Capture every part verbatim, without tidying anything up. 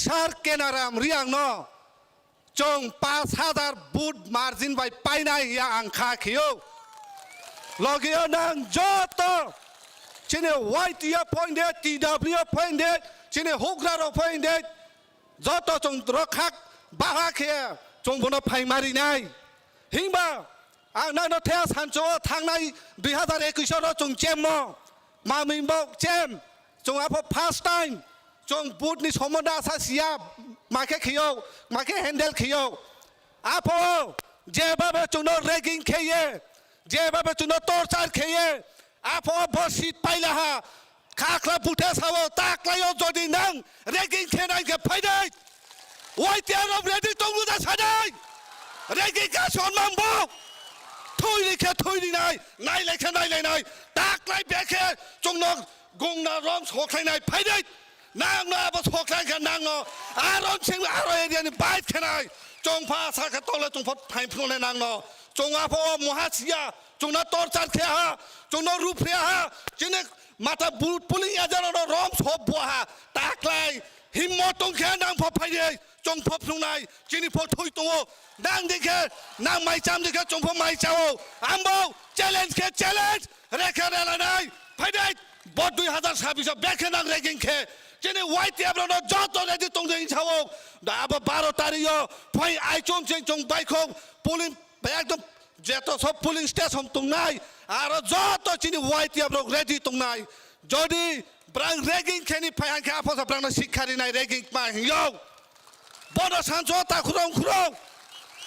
Sir Kenaram Riang no chwng pash hajar vote margin bai painai hiya ang kha khio. Logio nang joto chini Y T F point de, T W point de, chini hugra rok point de, joto chwng rok khak baha khe chwng bono phai mari nai. Himba ang nang no thea sancho thangnai dui hazar ekwis ro chwng chemmo. Maming bok chem, chwng apho first time, chwng vote ni somondo asa siya, makhe khiyo, makhe handle khiyo. Apho, jeba be chwngno ragging kheye, jeba be chwngno torture kheye, apho bo seat paila ha, khakla buthe sawo, taklayo jodi nang ragging khenai khe phaidai. Waitiarok ready tonglu da sanai. Regi ka sonmang bo. Thoi rikhe thoi rinai, nai laikhe nai lainai. Taklai bekhe chwngno gongna rom sokhlainai phaidai. Nangno abo sokhlai khe nangno aron sing aro area ni bike khenai. Chwngpha sakhe tole chwngpha phaimphungnai nangno. Chwng apho o moha siya, chwngno torture khe ha, chwngno ruphre ha. Chini mata bu-, puli yajarano rom sop bo ha. Taklai Himmo tong khe nang pho phai de, chwng pho phlungnai, chini pho thwi tongo. Nang di khe, nang mai cham di khe, chwng pho mai chao. Ambo challenge khe challenge, re khe re lanai. Phai de, bo dui hazar sabbish o bekhe nang ragging khe. Chini Y T F rok no joto ready tong di sao. Da abo baro tarik o phai ai chom cheng chwng bai khong polling Bai ekdom jeto sob polling station tongnai, aro joto chini Y T F rok ready tongnai. Jodi brang ragging kheni phai hangkhe aphosa brangno sikha rinai ragging ma hingyo. Bono sancho ta khurong khurong.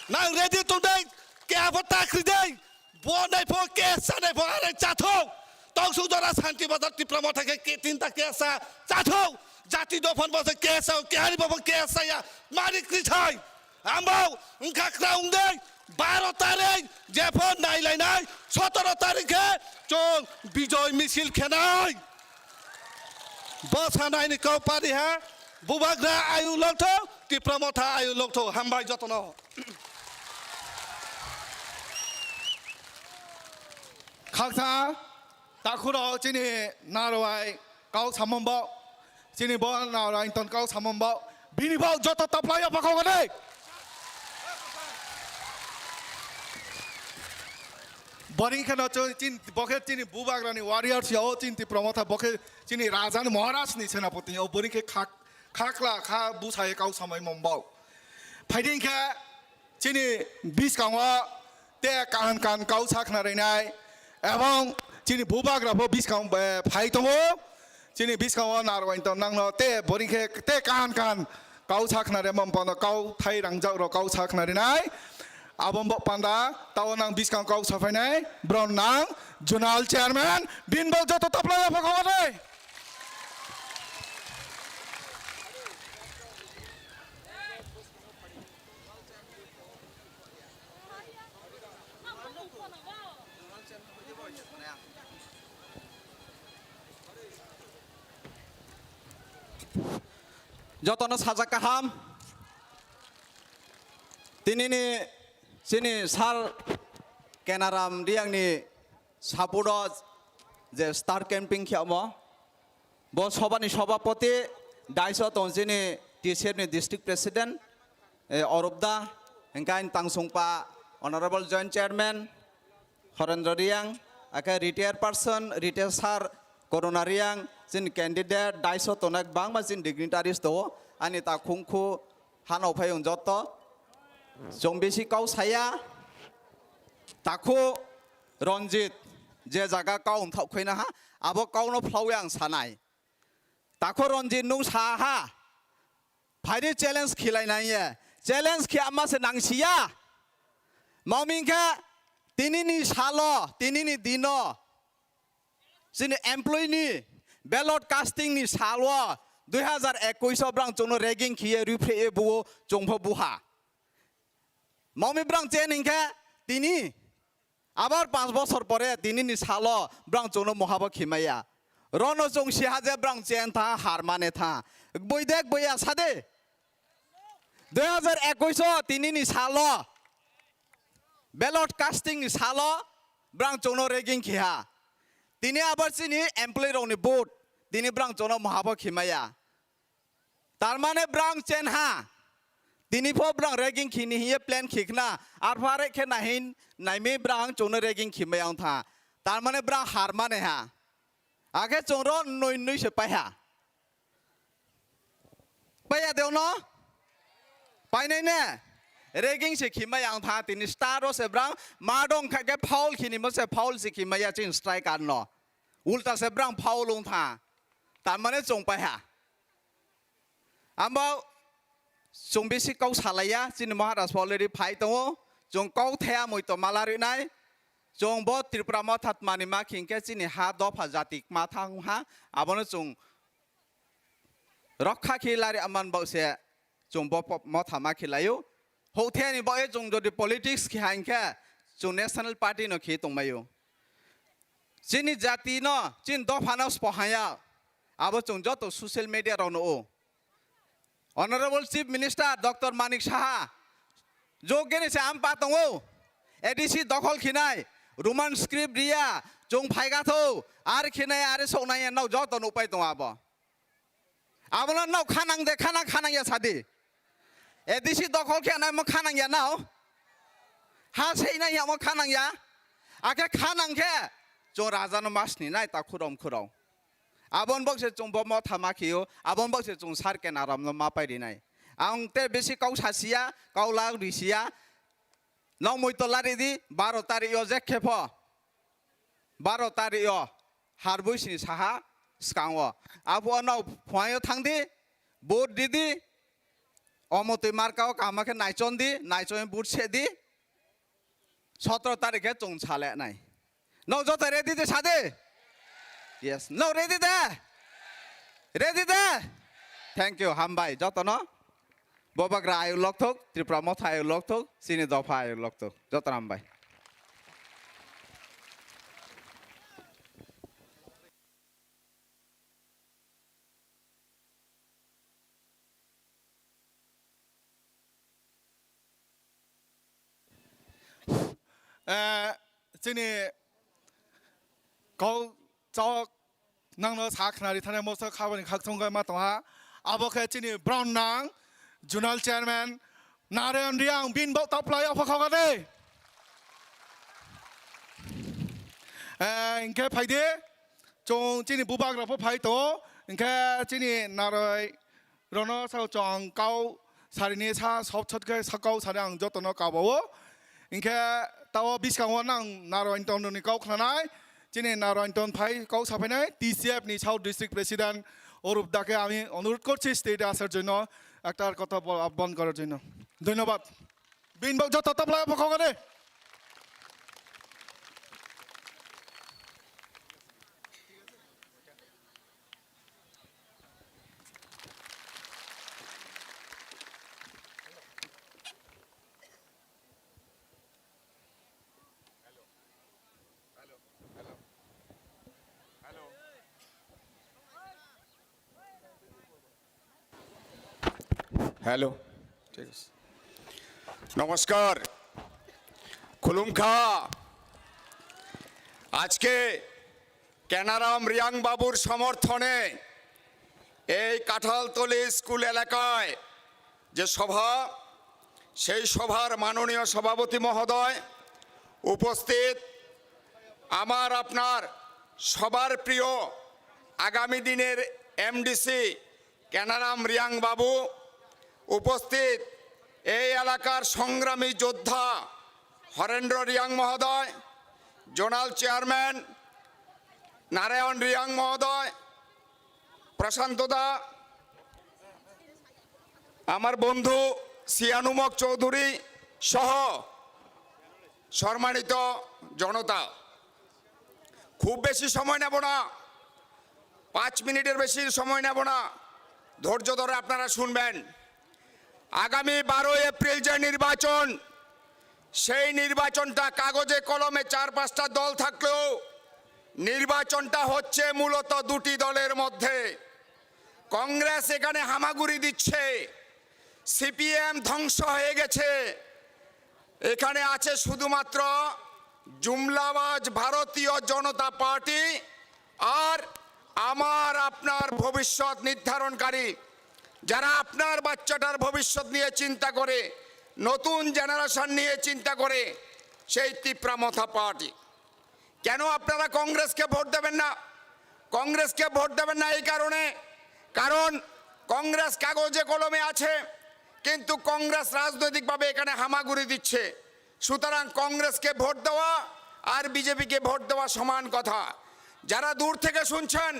Nang ready tongdai, ke apho ta khridai. Bo nai pho case sa nai pho are chathok. Tongsuk jora Santi Bazar Tipra Motha khe ke tinta case sa chathok. Jati dophan bo se case sa, kehari bo case sa ya. Mari krithai. Ambo wngkha kwrwng de baro tarik, jepho nailainai sotoro tarik khe chwng bijoy misil khenai. Bo sanaini kau pariha, bubagra ayung lokthok, Tipra Motha ayung lokthok, hambai jotono. Khaksa, takhurok chini narwai kau samambo, chini bo narwai ton kau samambo, bini bo joto taplai ya pakho gane. Boring kheno chini, chini, bokhe chini bubagrani warriors ya, o chini Tipra Motha bokhe chini rajani Maharajni senapati ya, o boring khe khak, khakla kha busai kau samai mambo. Phaiding khe Chini biskango te kahan kahan kau sakna rinai, ebong chini bubagra bo biskang, eh, phai tongo. Chini biskango narwai ton nangno te boring khe te kahan kahan kau sakna rimani panda kau thai rangjak rok kau sakna rinai. Aboni bo panda tao nang biskang kau saphainai bron nang zonal chairman bin bo joto taplai ya phakho nai. Jotono sajak kaham. Tinini chini sir Kenaram Riangni support o je star camping khe omo. Bo sobani sobapoti, daiso tong chini T C F ni district president, eh, Orup da, hingke ani tangsongpa Honorable Joint Chairman Horendra Riang, ake retired person, retired sir Corona Riang, chini candidate, daiso tongnai bangma chini dignitaries tongo, ani takhungkhu hano phai wng joto. Chong bisi kau saya, takhu Ranjit, je jaga kau wngthok khaina ha, abo kau no phlauwi ang sanai. Takho Ranjit nung sa ha, phaidi challenge khilai nai ye. Challenge khiya ma se nang siya. Maming khe tini ni salo, tini ni dino, chini employee ni ballot casting ni salo, dui hazar ekwis o brang chungno ragging khiye riphreye buo chungpho buha. Maming brang chen hingkhe tini Abar panch bosor pore tinini salo brang chwngno mohabo khimaya. Rono chwng siha je brang chen tha, har mane tha. Bui dek bui ya sade. Dui hazar ekwis o tinini salo ballot casting ni salo brang chwngno ragging khiha. Tini abar chini employee rokni vote tini brang chwngno mohabo khimaya. Tar mane brang chen ha. Tini pho brang ragging khini hiye plan khikhna. Arpha re khe nahin naimi brang chungno ragging khimai ang tha. Tar mane brang har mane ha. Akhe chungro nui nui se pai ha. Paiya deo no? Painai ne? Ragging se khimai ang tha tini star o se brang ma dong kha khe foul khini mo se foul se khimai ya chini striker no. Ulta se brang foul ong tha. Tar mane chong pai ha. Amba chong bisi kau salaiya chini Maharaj already phai tongo. Chong kau thaya moi to mala rinai. Chong bo Tripura Motha tmani ma khing khe chini ha dopha jati kma thang ha. Abono chong rokha khe lari aman bau se chwng bo po-, motha ma khilaio. Houtheni bo e chwng jodi politics khiha hinkhe chwng National Party no khi tongmaio. Chini jati no, chini dopha no spohaya. Abo chwng joto social media rok no o. Honorable Chief Minister Doctor Manik Saha, jogeni se ampa tongo. A D C dokhol khinai, Roman script riya, chwng phaiga tho, ar khinai, are soknai, no joto no upai tongo abo. Abono no khanang de, khanang, khanang ya sadi. A D C dokhol khe nai mo khanang ya nao. Ha sei nai ya mo khanang ya. Akhe khanang khe chwng raja no masni nai ta khurom khurong. Abon bok se chwng bo motha ma khiyo, abon bok se chwng sar ke naram no ma pai rinai. Ang te bisi kau sasiya, kau lag risiya. Nong moi tola ridi, baro tarik yo je khe pho. Baro tarik o harbui sini saha swkang o. Abo no phuaio thang di, vote di di, omotwi marka o kaham khe naichon di, naichon vote se di. Sotro tarik khe chwng sale nai. No joto ready de sade? Yes. No ready de? Ready de? Thank you. Hambai joto no. Bobagra ayuk lokthok, Tripura Motha ayuk lokthok, chini dopha ayuk lokthok. Jotono hambai. Eh, chini kau chawk nangno sa khnari thani moso khabani khakchangwi ma tongha. Abo khe chini Brown nang Zonal Chairman Narayan Riang bin bo taplai apha khogade. Eh, hingkhe phaidi chwng chini bubagra pho phai tongo. Hingkhe chini naroi rono sao chwng kau sarini sa sop sot khe sa kau sari ang jotono kabao. Hingkhe tao biskango nang Narayan Tondoni kau khnanai. Chini Narayan Ton phai kau saphainai T C F ni South District President Orup Dake ami onurod korchi stage asa'r jonno, ektar kotha bol-, ahabban kora'r jonno. Dhonnobad. Bin bok joto taplai bokong ani. Hello, ঠিক আছে। নমস্কার, খুলুমখা। আজকে কেনারাম রিয়াং বাবুর সমর্থনে এই কাঁঠালতলি স্কুল এলাকায় যে সভা, সেই সভার মাননীয় সভাপতি মহোদয়, উপস্থিত আমার আপনার সবার প্রিয় আগামী দিনের এমডিসি কেনারাম রিয়াং বাবু, উপস্থিত এই এলাকার সংগ্রামী যোদ্ধা হরেন্দ্র রিয়াং মহোদয়, জোনাল চেয়ারম্যান নারায়ণ রিয়াং মহোদয়, প্রশান্ত দা, আমার বন্ধু সিয়ানুমক চৌধুরী সহ সম্মানিত জনতা, খুব বেশি সময় নেব না, পাঁচ মিনিটের বেশি সময় নেব না, ধৈর্য ধরে আপনারা শুনবেন। আগামী বারোই এপ্রিল যে নির্বাচন, সেই নির্বাচনটা কাগজে কলমে চার পাঁচটা দল থাকলেও নির্বাচনটা হচ্ছে মূলত দুটি দলের মধ্যে। কংগ্রেস এখানে হামাগুড়ি দিচ্ছে, সিপিএম ধ্বংস হয়ে গেছে, এখানে আছে শুধুমাত্র জুমলাবাজ ভারতীয় জনতা পার্টি আর আমার আপনার ভবিষ্যৎ নির্ধারণকারী যারা আপনার বাচ্চাটার ভবিষ্যৎ নিয়ে চিন্তা করে, নতুন জেনারেশন নিয়ে চিন্তা করে, সেই তিপ্রা মথা পার্টি। কেন আপনারা কংগ্রেসকে ভোট দেবেন না? কংগ্রেসকে ভোট দেবেন না এই কারণে, কারণ কংগ্রেস কাগজে কলমে আছে, কিন্তু কংগ্রেস রাজনৈতিকভাবে এখানে হামাগুড়ি দিচ্ছে। সুতরাং কংগ্রেসকে ভোট দেওয়া আর বিজেপিকে ভোট দেওয়া সমান কথা। যারা দূর থেকে শুনছেন,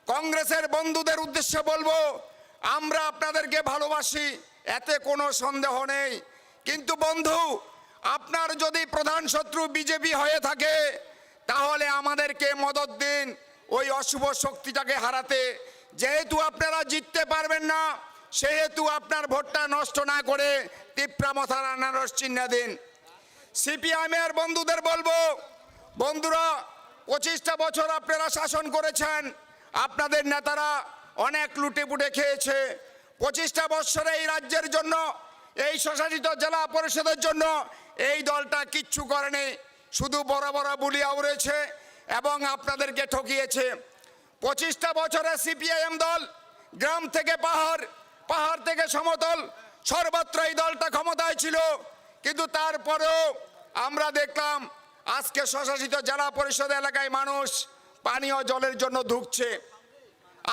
কংগ্রেসের বন্ধুদের উদ্দেশ্যে বলবো, আমরা আপনাদেরকে ভালোবাসি, এতে কোনো সন্দেহ নেই। কিন্তু বন্ধু, আপনার যদি প্রধান শত্রু বিজেপি হয়ে থাকে, তাহলে আমাদেরকে মদত দিন ওই অশুভ শক্তিটাকে হারাতে। যেহেতু আপনারা জিততে পারবেন না, সেহেতু আপনার ভোটটা নষ্ট না করে তিপ্রা মথার আনারস চিহ্ন দিন। সিপিআইএম এর বন্ধুদের বলবো, বন্ধুরা, পঁচিশটা বছর আপনারা শাসন করেছেন, আপনাদের নেতারা অনেক লুটেপুটে খেয়েছে। পঁচিশটা বছরে এই রাজ্যের জন্য, এই স্বশাসিত জেলা পরিষদের জন্য এই দলটা কিচ্ছু করেনি, শুধু বড় বড় বুলি আওড়েছে এবং আপনাদেরকে ঠকিয়েছে। পঁচিশটা বছরে সিপিআইএম দল গ্রাম থেকে পাহাড়, পাহাড় থেকে সমতল, সর্বত্র এই দলটা ক্ষমতায় ছিল, কিন্তু তারপরেও আমরা দেখলাম আজকে স্বশাসিত জেলা পরিষদ এলাকায় মানুষ পানীয় জলের জন্য ধুঁকছে।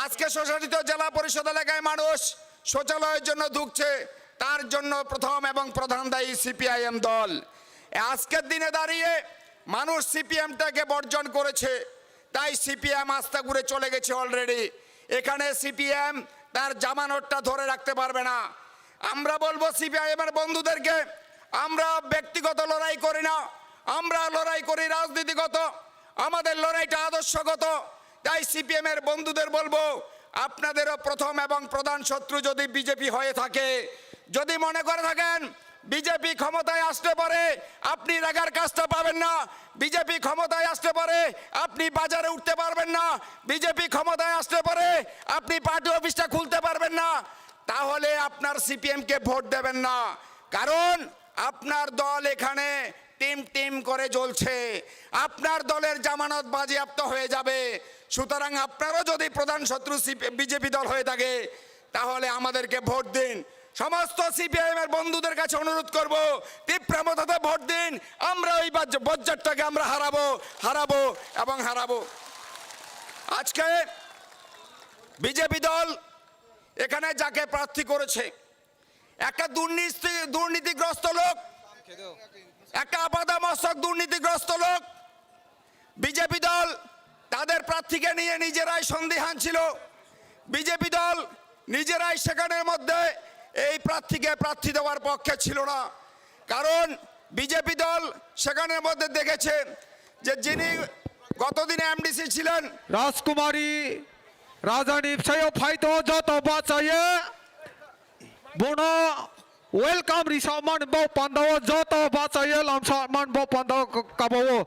আজকে স্বশাসিত জেলা পরিষদ এলাকায় মানুষ শৌচালয়ের জন্য ধুঁকছে, তার জন্য প্রথম এবং প্রধান দায়ী সিপিআইএম দল। আজকের দিনে দাঁড়িয়ে মানুষ সিপিএমটাকে বর্জন করেছে, তাই সিপিএম আস্তা ঘুরে চলে গেছে অলরেডি। এখানে সিপিএম তার জামানতটা ধরে রাখতে পারবে না। আমরা বলবো সিপিআইএম এর বন্ধুদেরকে, আমরা ব্যক্তিগত লড়াই করি না, আমরা লড়াই করি রাজনীতিগত, আমাদের লড়াইটা আদর্শগত। তাই সিপিএম এর বন্ধুদের বলবো, আপনাদেরও প্রথম এবং প্রধান শত্রু যদি বিজেপি হয়ে থাকে, যদি মনে করে থাকেন বিজেপি ক্ষমতায় আসতে পারে, আপনি রেগার কাজটা পাবেন না, বিজেপি ক্ষমতায় আসতে পারে, আপনি বাজারে উঠতে পারবেন না, বিজেপি ক্ষমতায় আসতে পারে, আপনি পার্টি অফিসটা খুলতে পারবেন না, তাহলে আপনার সিপিএম কে ভোট দেবেন না। কারণ আপনার দল এখানে টিম টিম করে জ্বলছে, আপনার দলের জামানত বাজেয়াপ্ত হয়ে যাবে। সুতরাং আপনারও যদি প্রধান শত্রু বিজেপি দল হয়ে থাকে, তাহলে আমাদেরকে ভোট দিন। সমস্ত সিপিআইএম এর বন্ধুদের কাছে অনুরোধ করব, তিপ্রা মথাতে ভোট দিন। আমরা ওই বাজ-, বজ্জাতটাকে আমরা হারাবো, হারাবো এবং হারাবো। আজকে বিজেপি দল এখানে যাকে প্রার্থী করেছে, একটা দুর্নীতি, দুর্নীতিগ্রস্ত লোক, একটা আপাদমস্তক দুর্নীতিগ্রস্ত লোক। বিজেপি দল তাদের প্রার্থীকে নিয়ে নিজেরাই সন্দিহান ছিল। বিজেপি দল নিজেরাই সেখানের মধ্যে এই প্রার্থীকে প্রার্থী দেওয়ার পক্ষে ছিল না, কারণ বিজেপি দল সেখানের মধ্যে দেখেছে যে যিনি গতদিনে এমডিসি ছিলেন রাজকুমারী রাজানি bwsaio phaito joto bachaye bono welcome risakmani bo pandao joto bachaye lamsakmani bo pandao kabao.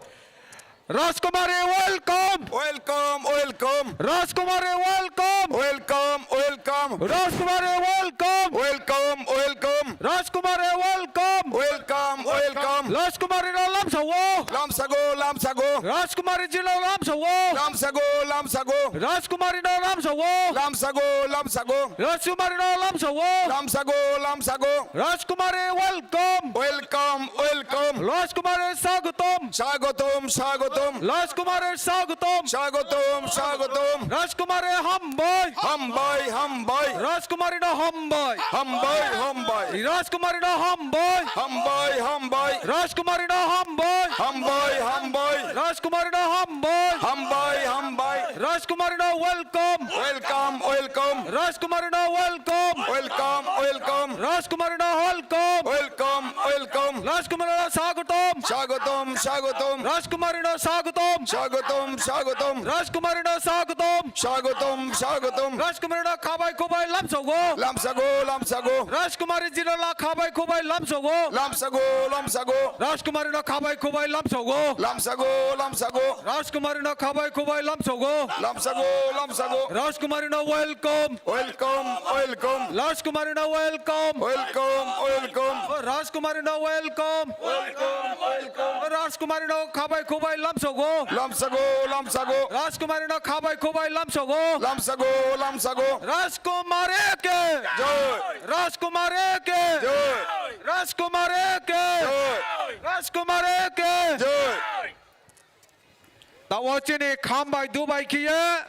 Rajkumari welcome. Welcome, welcome. Rajkumari welcome. Welcome, welcome. Rajkumari welcome. Welcome, welcome. Rajkumari welcome. Welcome, welcome. Rajkumari no lamsao. Lamsago, lamsago. Rajkumari jino lamsao. Lamsago, lamsago. Rajkumari no lamsao. Lamsago, lamsago. Rajkumari no lamsao. Lamsago, lamsago. Rajkumari welcome. Welcome, welcome. Rajkumari swagotom. Swagotom, swagotom. Rajkumari swagotom. Swagotom, swagotom. Rajkumari hambai. Hambai, hambai. Rajkumari no hambai. Hambai, hambai. Rajkumari no hambai. Hambai, hambai. Rajkumari no hambai. Hambai, hambai. Rajkumari no hambai. Hambai, hambai. Rajkumari no welcome. Welcome, welcome. Rajkumari no welcome. Welcome, welcome. Rajkumari no welcome. Welcome, welcome. Rajkumari no swagotom. Swagotom, swagotom. Rajkumari no swagotom. Swagotom, swagotom. Rajkumari no swagotom. Swagotom, swagotom. Rajkumari no khabai khubai lamsago. Lamsago, lamsago. Rajkumari jino la khabai khubai lamsago. Lamsago, lamsago. Rajkumari no khabai khubai lamsago. Lamsago, lamsago. Rajkumari no khabai khubai lamsago. Lamsago, lamsago. Rajkumari no welcome. Welcome, welcome. Rajkumari no welcome. Welcome, welcome. Rajkumari no welcome. Welcome, welcome. Rajkumari no khabai khubai lamsago. Lamsago, lamsago. Rajkumari no khabai khubai lamsago. Lamsago. Lamsago, lamsago. Rajkumar ke. Jai. Rajkumar ke. Jai. Rajkumar ke. Jai. Rajkumar ke. Jai. Tao chini kham bai dubai khiye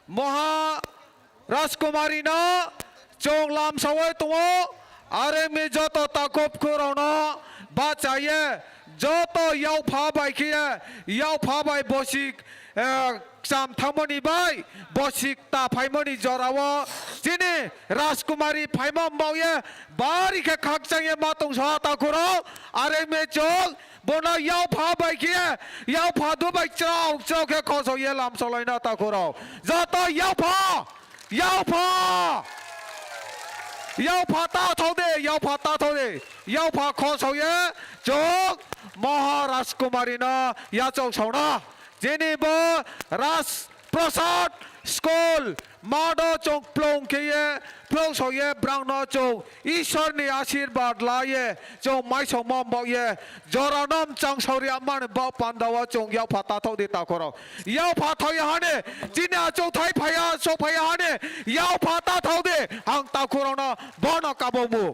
Moha Rajkumari no chwng lamsawi tongo. Aremi joto takhuk khurokno bachaye joto yaopha bai khiye yaopha bai bosik, eh, cham thangmani bai bosik ta phaimani jorao chini Rajkumari phaima mbaoye bari khe khakchangye ma tongsa takhurok. Aremi chwng bono yaopha bai khiye yaopha dubai chwrao chwrao khe khosokye lamsalaina takhurok. Joto yaopha! Yaopha! Yaopha ta thok de, yaopha ta thok de. Yaopha khosokye chwng Moha Rajkumari no yachok sauna. Chini bo Raj Prasad School mado chwng plong khiye, plong sokye brang no chwng Ishwar ni ashirbad laye chwng maisong mom bokye. Jora nom chang sauri amani bok pandao chwng yaopha ta thok di takhurok. Yaopha thok ya hane, chini achuk thai phaya, sok phaya hane, yaopha ta thok di, ang takhurok no bono kabo mu.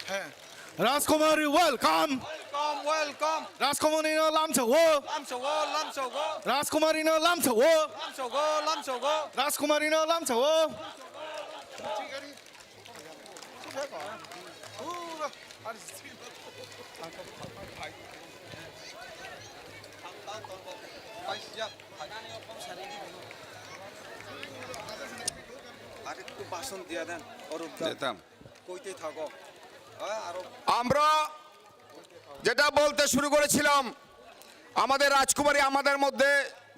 He. Rajkumari, welcome. Welcome, welcome. Rajkumari no lamsa wo. Lamsa wo, lamsa wo. Rajkumari no lamsa wo. Lamsa wo, lamsa wo. Rajkumari no lamsa wo. আরেকটু ভাষণ দিয়া দেন, অরূপ দা। দিতাম। কইতে থাকো। হ্যাঁ, আরো। আমরা যেটা বলতে শুরু করেছিলাম, আমাদের রাজকুমারী আমাদের মধ্যে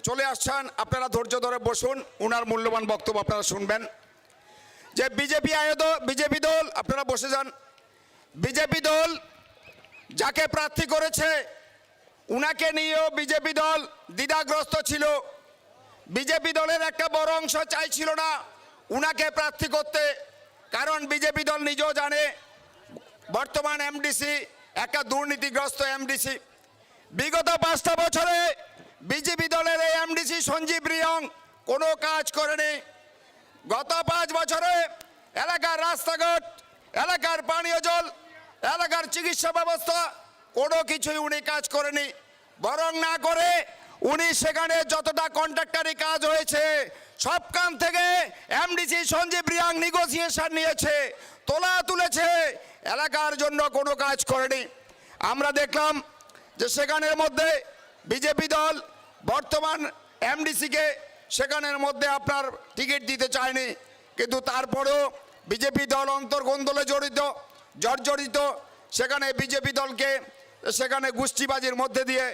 চলে আসছেন, আপনারা ধৈর্য ধরে বসুন, ওনার মূল্যবান বক্তব্য আপনারা শুনবেন। যে বিজেপি আয়োগ, বিজেপি দল, আপনারা বসে যান। বিজেপি দল যাকে প্রার্থী করেছে, উনাকে নিয়েও বিজেপি দল দ্বিধাগ্রস্ত ছিল। বিজেপি দলের একটা বড় অংশ চাইছিল না উনাকে প্রার্থী করতে, কারণ বিজেপি দল নিজেও জানে বর্তমান এমডিসি একটা দুর্নীতিগ্রস্ত এমডিসি। বিগত পাঁচটা বছরে বিজেপি দলের এই এমডিসি সঞ্জীব রিয়াং কোনো কাজ করেনি। গত পাঁচ বছরে এলাকার রাস্তাঘাট, এলাকার পানীয় জল, এলাকার চিকিৎসা ব্যবস্থা কোনো কিছুই উনি কাজ করেনি। বরং না করে উনি সেখানে যতটা কন্ট্রাক্টরি কাজ হয়েছে, সবখান থেকে এমডিসি সঞ্জীব রিয়াং নেগোসিয়েশন নিয়েছে, তোলা তুলেছে, এলাকার জন্য কোনো কাজ করেনি। আমরা দেখলাম যে সেখানের মধ্যে বিজেপি দল বর্তমান এমডিসিকে সেখানের মধ্যে আপনার টিকিট দিতে চায়নি, কিন্তু তারপরেও বিজেপি দল অন্তর্গোন্দলে জড়িত, জর্জরিত। সেখানে বিজেপি দলকে সেখানে গোষ্ঠীবাজির মধ্যে দিয়ে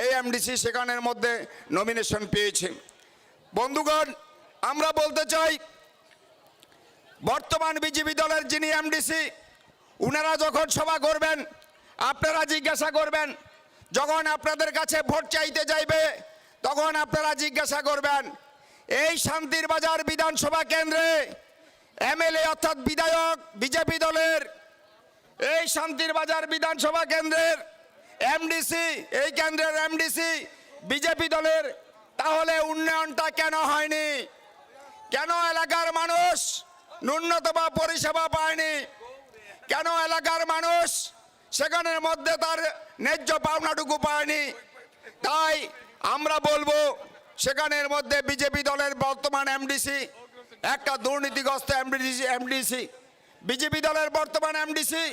এই এমডিসি সেখানের মধ্যে নমিনেশন পেয়েছে। বন্ধুগণ, আমরা বলতে চাই, বর্তমান বিজেপি দলের যিনি এমডিসি, উনারা যখন সভা করবেন, আপনারা জিজ্ঞাসা করবেন, যখন আপনাদের কাছে ভোট চাইতে যাইবে, তখন আপনারা জিজ্ঞাসা করবেন, এই শান্তির বাজার বিধানসভা কেন্দ্রে এমএলএ অর্থাৎ বিধায়ক বিজেপি দলের, এই শান্তির বাজার বিধানসভা কেন্দ্রের এমডিসি, এই কেন্দ্রের এমডিসি বিজেপি দলের, তাহলে উন্নয়নটা কেন হয়নি? কেন এলাকার মানুষ ন্যূনতম পরিষেবা পায়নি? কেন এলাকার মানুষ সেখানের মধ্যে তার ন্যায্য পাওনাটুকু পায়নি? তাই আমরা বলবো, সেখানের মধ্যে বিজেপি দলের বর্তমান এমডিসি একটা দুর্নীতিগ্রস্ত এমডিসি, এমডিসি। বিজেপি দলের বর্তমান এমডিসি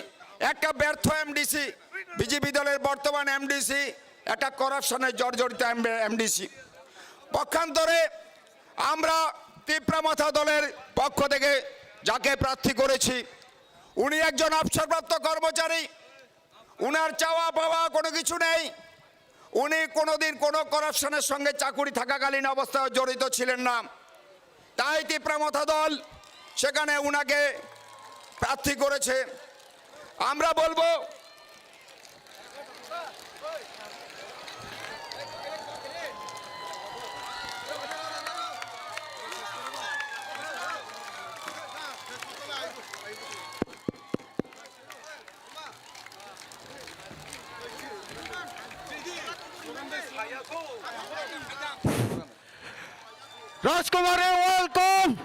একটা ব্যর্থ এমডিসি। বিজেপি দলের বর্তমান এমডিসি একটা করাপশনে জর্জরিত এমডিসি। পক্ষান্তরে আমরা তিপ্রা মথা দলের পক্ষ থেকে যাকে প্রার্থী করেছি, উনি একজন অবসরপ্রাপ্ত কর্মচারী, উনার চাওয়া পাওয়া কোনো কিছু নেই। উনি কোনোদিন কোনো করাপশনের সঙ্গে চাকুরি থাকাকালীন অবস্থায় জড়িত ছিলেন না, তাই তিপ্রা মথা দল সেখানে উনাকে প্রার্থী করেছে। আমরা বলবো, Rajkumare welcome.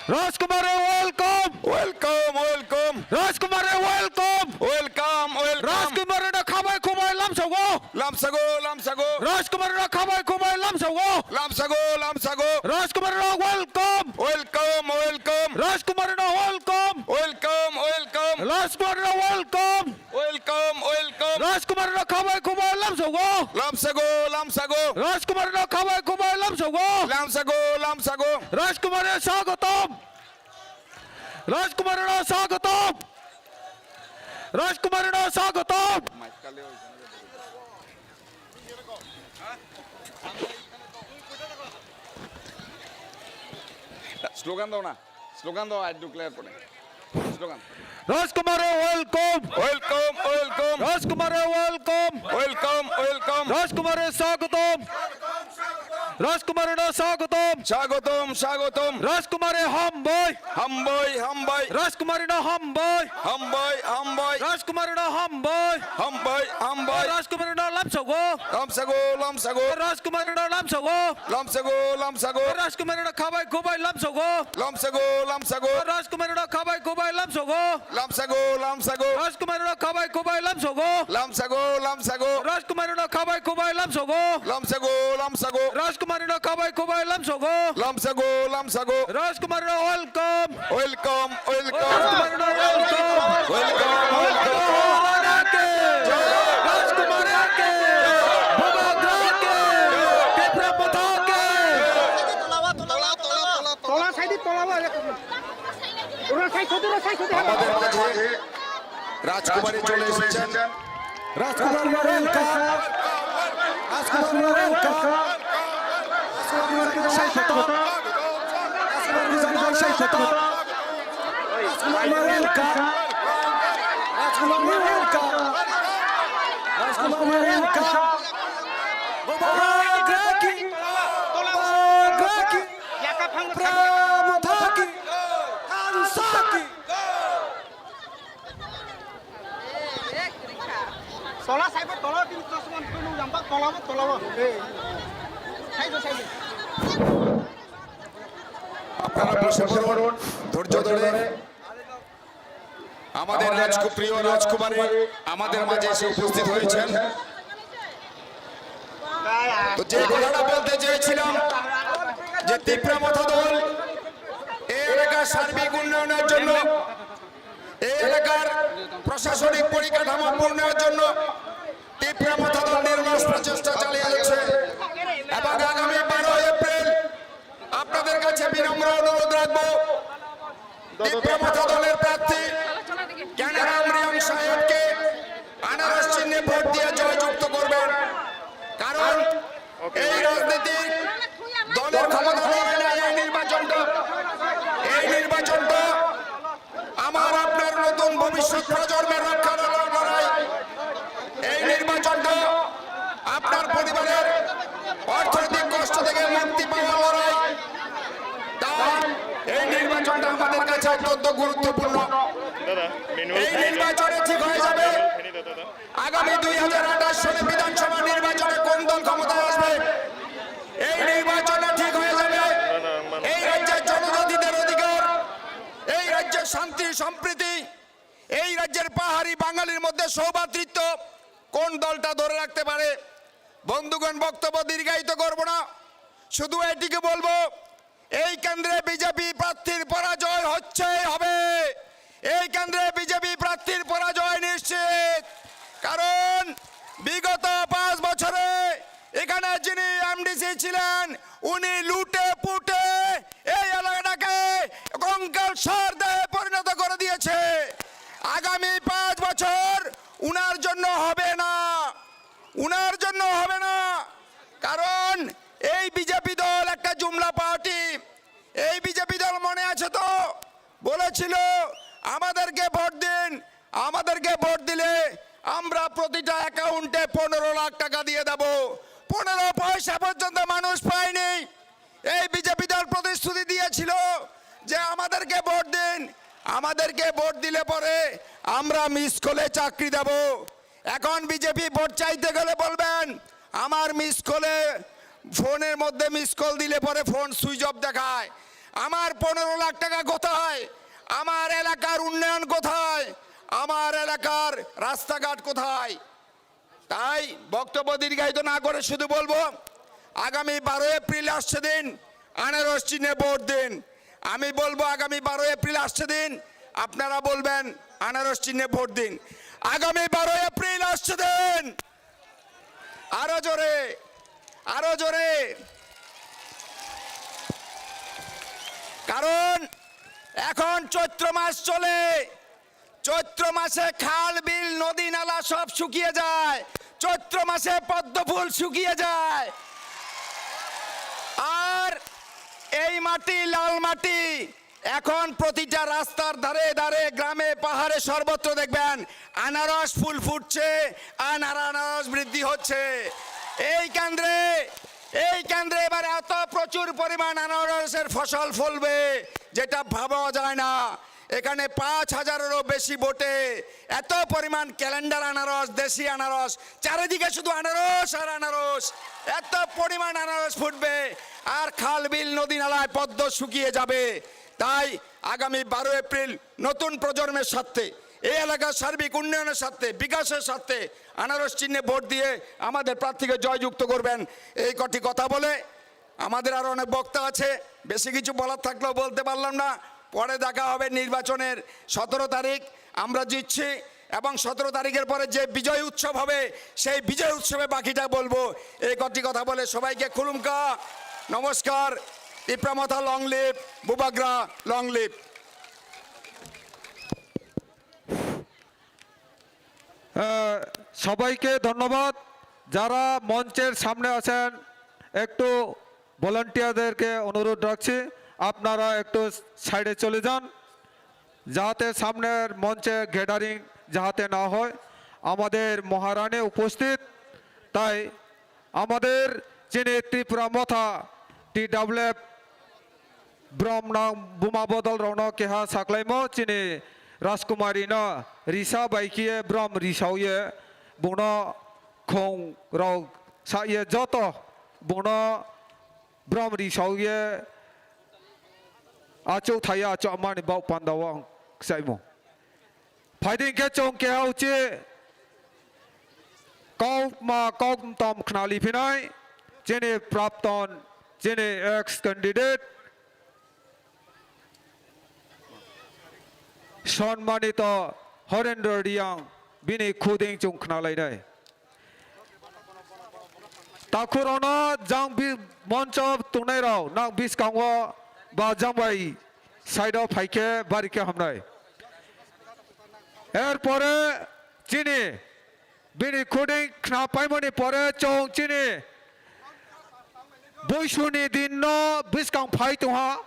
Rajkumare welcome. Welcome, welcome. Rajkumare welcome. Welcome, welcome. Rajkumare no khabai khubai lamsago. Lamsago, lamsago. Rajkumare no khabai khubai lamsago. Lamsago, lamsago. Rajkumare no welcome. Welcome, welcome. Rajkumare no welcome. Welcome, welcome. Rajkumare no welcome. Welcome, welcome. Rajkumare no khabai khubai lamsago. Lamsago, lamsago. Rajkumare no khabai khubai lamsago. Lamsago, lamsago. Rajkumare swagotom. Rajkumare no swagotom. Rajkumare no swagotom. Slogan daw na. Slogan daw, I declare kore. Slogan. Rajkumare welcome. Welcome, welcome. Rajkumare welcome. Welcome, welcome. Rajkumare swagotom. Rajkumare no swagotom. Swagotom, swagotom. Rajkumare hambai. Hambai, hambai. Rajkumare no hambai. Hambai, hambai. Rajkumare no hambai. Hambai, hambai. Rajkumare no lamsago. Lamsago, lamsago. Rajkumare no lamsago. Lamsago, lamsago. Rajkumare no khabai khubai lamsago. Lamsago, lamsago. Rajkumare no khabai khubai lamsago. Lamsago, lamsago. Rajkumare no khabai khubai lamsago. Lamsago, lamsago. Rajkumare no khabai khubai lamsago. Lamsago, lamsago. Rajkumare no khabai khubai lamsago. Lamsago, lamsago. Rajkumare no welcome. Welcome, welcome. Rajkumare no welcome. Welcome, welcome. Rajkumare ke. Rajkumare ke. Bubagra ke. Tipra Motha ke. Tola, tola, tola, tola. Tola, side tola, tola. আমাদের মাঝে রাজকুমারী চলে এসেছেন। রাজকুমার মারেলকা। রাজকুমার মারেলকা। রাজকুমার মারেলকা। রাজকুমার মারেলকা। রাজকুমার মারেলকা। রাজকুমার মারেলকা। বাবা, গ্রাকি। বাবা, গ্রাকি। প্রামথাকি। Tansaky. Tola saibo, tola bini chosma tunu jamba, tola bo, tola bo. Saibo, saibo. আপনারা বসে পড়ুন, ধৈর্য ধরে। আমাদের রাজকুমারী রাজকুমারী আমাদের মাঝে এসে উপস্থিত হয়েছেন। তো যে কথাটা বলতে চেয়েছিলাম যে তিপ্রা মথা দল এই এলাকার সার্বিক উন্নয়নের জন্য, এই এলাকার প্রশাসনিক পরিকাঠামো উন্নয়নের জন্য তিপ্রা মথা দল নিরলস প্রচেষ্টা চালিয়ে যাচ্ছে এবং আগামী বারোই এপ্রিল আপনাদের কাছে বিনম্র অনুরোধ রাখবো, তিপ্রা মথা দলের প্রার্থী কানারাম রিয়াং সাহেবকে আনারস চিহ্নে ভোট দিয়ে জয়যুক্ত করবেন। কারণ এই রাজনীতির দলের ক্ষমতা লড়াই না, এই নির্বাচনটা, এই নির্বাচনটা আমার আপনার নতুন ভবিষ্যৎ প্রজন্মের রক্ষার লড়াই। এই নির্বাচনটা আপনার পরিবারের অর্থনৈতিক কষ্ট থেকে মুক্তি পাওয়ার লড়াই। তাই এই নির্বাচনটা আমাদের কাছে অত্যন্ত গুরুত্বপূর্ণ। দাদা, মেনু এই নির্বাচনে ঠিক হয়ে যাবে। মেনু দাদা। আগামী দুই হাজার আঠাশ সালে বিধানসভা নির্বাচনে কোন দল ক্ষমতায় আসবে, এই নির্বাচনে ঠিক হয়ে যাবে এই রাজ্যের জনজাতিদের অধিকার, এই রাজ্যের শান্তি সম্প্রীতি, এই রাজ্যের পাহাড়ি বাঙালির মধ্যে সৌভ্রাতৃত্ব কোন দলটা ধরে রাখতে পারে। বন্ধুগণ, বক্তব্য দীর্ঘায়িত করব না, শুধু এটিকে বলবো, এই কেন্দ্রে বিজেপি প্রার্থীর পরাজয় হচ্ছেই হবে। এই কেন্দ্রে বিজেপি প্রার্থীর পরাজয় নিশ্চিত, কারণ বিগত পাঁচ বছরে এখানে যিনি এমডিসি ছিলেন, উনি লুটে পুটে এই এলাকাটাকে কঙ্কালসার দেহে পরিণত করে দিয়েছে। আগামী পাঁচ বছর উনার জন্য হবে না, উনার জন্য হবে না, কারণ এই বিজেপি দল একটা জুমলা পার্টি। এই বিজেপি দল মনে আছে তো, বলেছিল, "আমাদেরকে ভোট দিন, আমাদেরকে ভোট দিলে আমরা প্রতিটা অ্যাকাউন্টে পনেরো লাখ টাকা দিয়ে দেব।" পনেরো পয়সা পর্যন্ত মানুষ পায়নি। এই বিজেপি দল প্রতিশ্রুতি দিয়েছিল যে, "আমাদেরকে ভোট দিন, আমাদেরকে ভোট দিলে পরে আমরা মিস কলে চাকরি দেব।" এখন বিজেপি ভোট চাইতে গেলে বলবেন, "আমার মিস কলে ফোনের মধ্যে মিস কল দিলে পরে ফোন সুইচ অফ দেখায়। আমার পনেরো লাখ টাকা কোথায়? আমার এলাকার উন্নয়ন কোথায়? আমার এলাকার রাস্তাঘাট কোথায়? তাই বক্তব্য দীর্ঘায়িত না করে শুধু বলবো, আগামী বারো এপ্রিল আসছে দিন, আনারস চিহ্নে ভোট দিন। আমি বলবো, আগামী বারো এপ্রিল আসছে দিন, আপনারা বলবেন, আনারস চিহ্নে ভোট দিন। আগামী বারো এপ্রিল আসছে দিন, আরো জোরে, আরো জোরে। কারণ এখন চৈত্র মাস চলে, চৈত্র মাসে খাল, বিল, নদী, নালা সব শুকিয়ে যায়। চৈত্র মাসে পদ্ম ফুল শুকিয়ে যায়। আর এই মাটি, লাল মাটি, এখন প্রতিটা রাস্তার ধারে ধারে, গ্রামে, পাহাড়ে, সর্বত্র দেখবেন আনারস ফুল ফুটছে, আর আনারস বৃদ্ধি হচ্ছে। এই কেন্দ্রে, এই কেন্দ্রে এবার এত প্রচুর পরিমাণ আনারসের ফসল ফলবে, যেটা ভাবা যায় না। এখানে পাঁচ হাজারেরও বেশি ভোটে এত পরিমাণ ক্যালেন্ডার আনারস, দেশি আনারস, চারিদিকে শুধু আনারস আর আনারস, এত পরিমাণ আনারস ফুটবে, আর খাল, বিল, নদী, নালায় পদ্ম শুকিয়ে যাবে। তাই আগামী বারো এপ্রিল নতুন প্রজন্মের স্বার্থে, এই এলাকার সার্বিক উন্নয়নের স্বার্থে, বিকাশের স্বার্থে আনারস চিহ্নে ভোট দিয়ে আমাদের প্রার্থীকে জয়যুক্ত করবেন। এই কটি কথা বলে, আমাদের আরো অনেক বক্তা আছে, বেশি কিছু বলার থাকলেও বলতে পারলাম না। পরে দেখা হবে নির্বাচনের সতেরো তারিখ, আমরা জিতছি এবং সতেরো তারিখের পরে যে বিজয় উৎসব হবে, সেই বিজয় উৎসবে বাকিটা বলবো। এই কটি কথা বলে সবাইকে খুলুমকা, নমস্কার। তিপ্রামথা লং লিভ, বুবাগ্রা লং লিভ। আহ, সবাইকে ধন্যবাদ। যারা মঞ্চের সামনে আছেন, একটু ভলান্টিয়ারদেরকে অনুরোধ রাখছি, আপনারা একটু সাইডে চলে যান, যাতে সামনের মঞ্চে গ্যাদারিং যাহাতে না হয়। আমাদের মহারানী উপস্থিত, তাই আমাদের যিনি ত্রিপুরা মথা T W F Brom nang buma bodol rokno keha saklaimo chini Rajkumari no risa bai khe brom risaoye bungno khong rok saye joto bungno brom risaoye achuk thaya achuk mani bau panda o ang kchaimo. Phaidi hwnkhe chwng keha uchi kokma koktom khnali phinai chini prapton chini ex candidate Sonmanito Horendra Riang bini khuding chwng khnalainai. Takhukrokno jang bi-, moncho tongnairok nang bwskango ba jang bai side o phaikhe barikhe hamnai. Er pore chini bini khuding khna paimani pore chwng chini buisuni dinno bwskang phai tongha.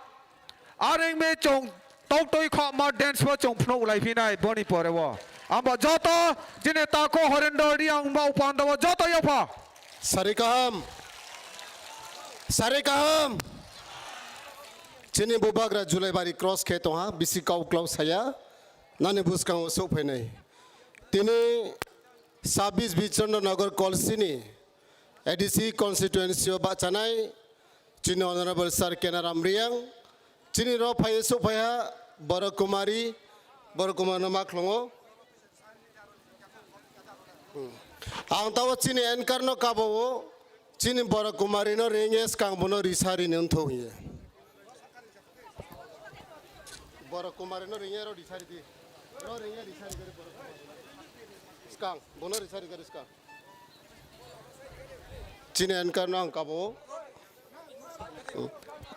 Arengme chwng toktwi khokma dance bo chwng phunuk lai phinai boni pore o. Amba joto chini tako Horendra Riang ba upanda o joto yapha. Sari kaham. Sari kaham. Chini bubagra Julaibari cross khe tongha bisi kau klau saya. Nani bwskango sok phainai. Tini sabis Bichandra Nagar Kolsini A D C constituency o bachanai chini Honorable Sir Kenaram Riang, chini ro phai sok phaiha Boro Kumari, Boro Kumar no ma khlongo. Hmm. Ang tabo chini anchor no kabo o, chini Boro Kumari no ringye skang bono risa rini wngtho hiye. Boro Kumari no ringye ro risa ridi. Ro ringye risa ridi Boro Kumari. Skang, bono risa ridi skang. Chini anchor no ang kabo.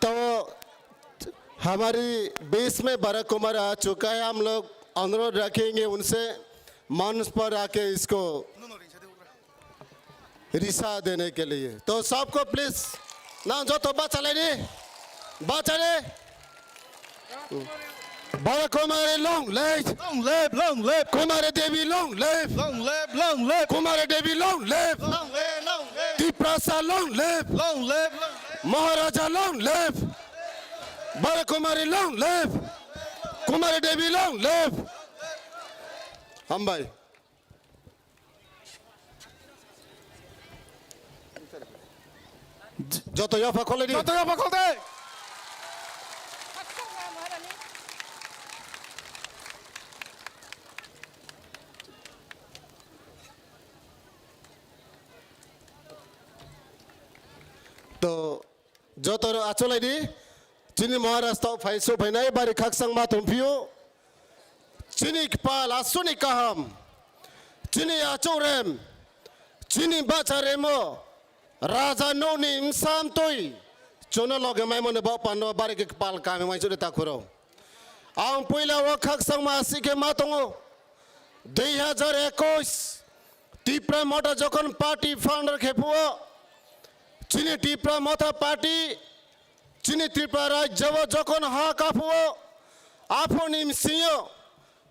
तो हमारी बीच में बड़ा कुमार आ चुका है, हम लोग अनुरोध रखेंगे उनसे मंच पर आके इसको रिसा देने के लिए। तो सबको प्लीज ना जो तो बचा ले, बचा ले। Bara Kumari long live! Long live, long live! Kumari Devi long live! Long live, long live! Kumari Devi long live! Long live, long live! Tiprasa long live! Long live, long live! Maharaja long live! Bara Kumari long live! Kumari Devi long live! Hambai. J-, Joto yapha kholaidi. Joto yapha kholaidi. To, joto no acholaidi. Chini Maharaj to phai so phainai bari khaksang ma tongphio. Chini kpal asuni kaham. Chini achuk rem. Chini bacha remo. Raja nokni msam twi. Chono loge maimone bok pando bari ke kpal kami mai chode takhuro. Ang puila o khaksang ma asi ke ma tongo. Dui hajar ekush Tipra Motha jokhon party founder khe phuo, chini Tipra Motha party, chini Tripura rajya o jokhon ha kaphuo, aphoni msingo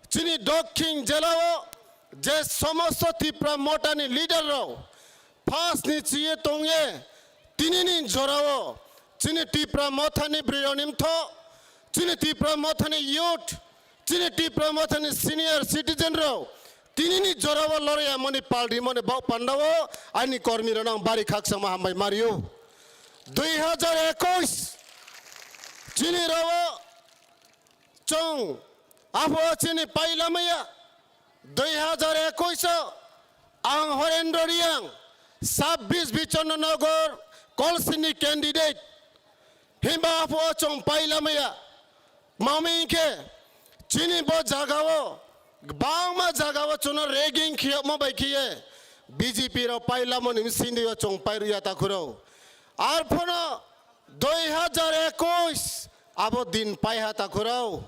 chini Dokhin jela o je somosto Tipra Motha ni leader rok first ni chiye tongye tini ni jora o chini Tipra Motha ni bwrwi rok ni mtho, chini Tipra Motha ni youth, chini Tipra Motha ni senior citizen rok tini ni jora o lorya mani pal ri mani bok panda o ani kormi rok no ang bari khaksang ma hambai mario. Dui hajar ekush chini rok o chwng apho chini pai lamaya. Dui hajar ekush o ang Horendra Reang, sabbish Bichondra Nagar kolsini candidate. Himba apho chwng pai lamaya. Mami hinkhe chini bo jaga o, kwbangma jaga o chwngno ragging khiyokma bai khiye B J P rok pai lamani bsindi o chwng pai rwya takhuro. Arphono dui hajar ekush abo din paiha takhurao.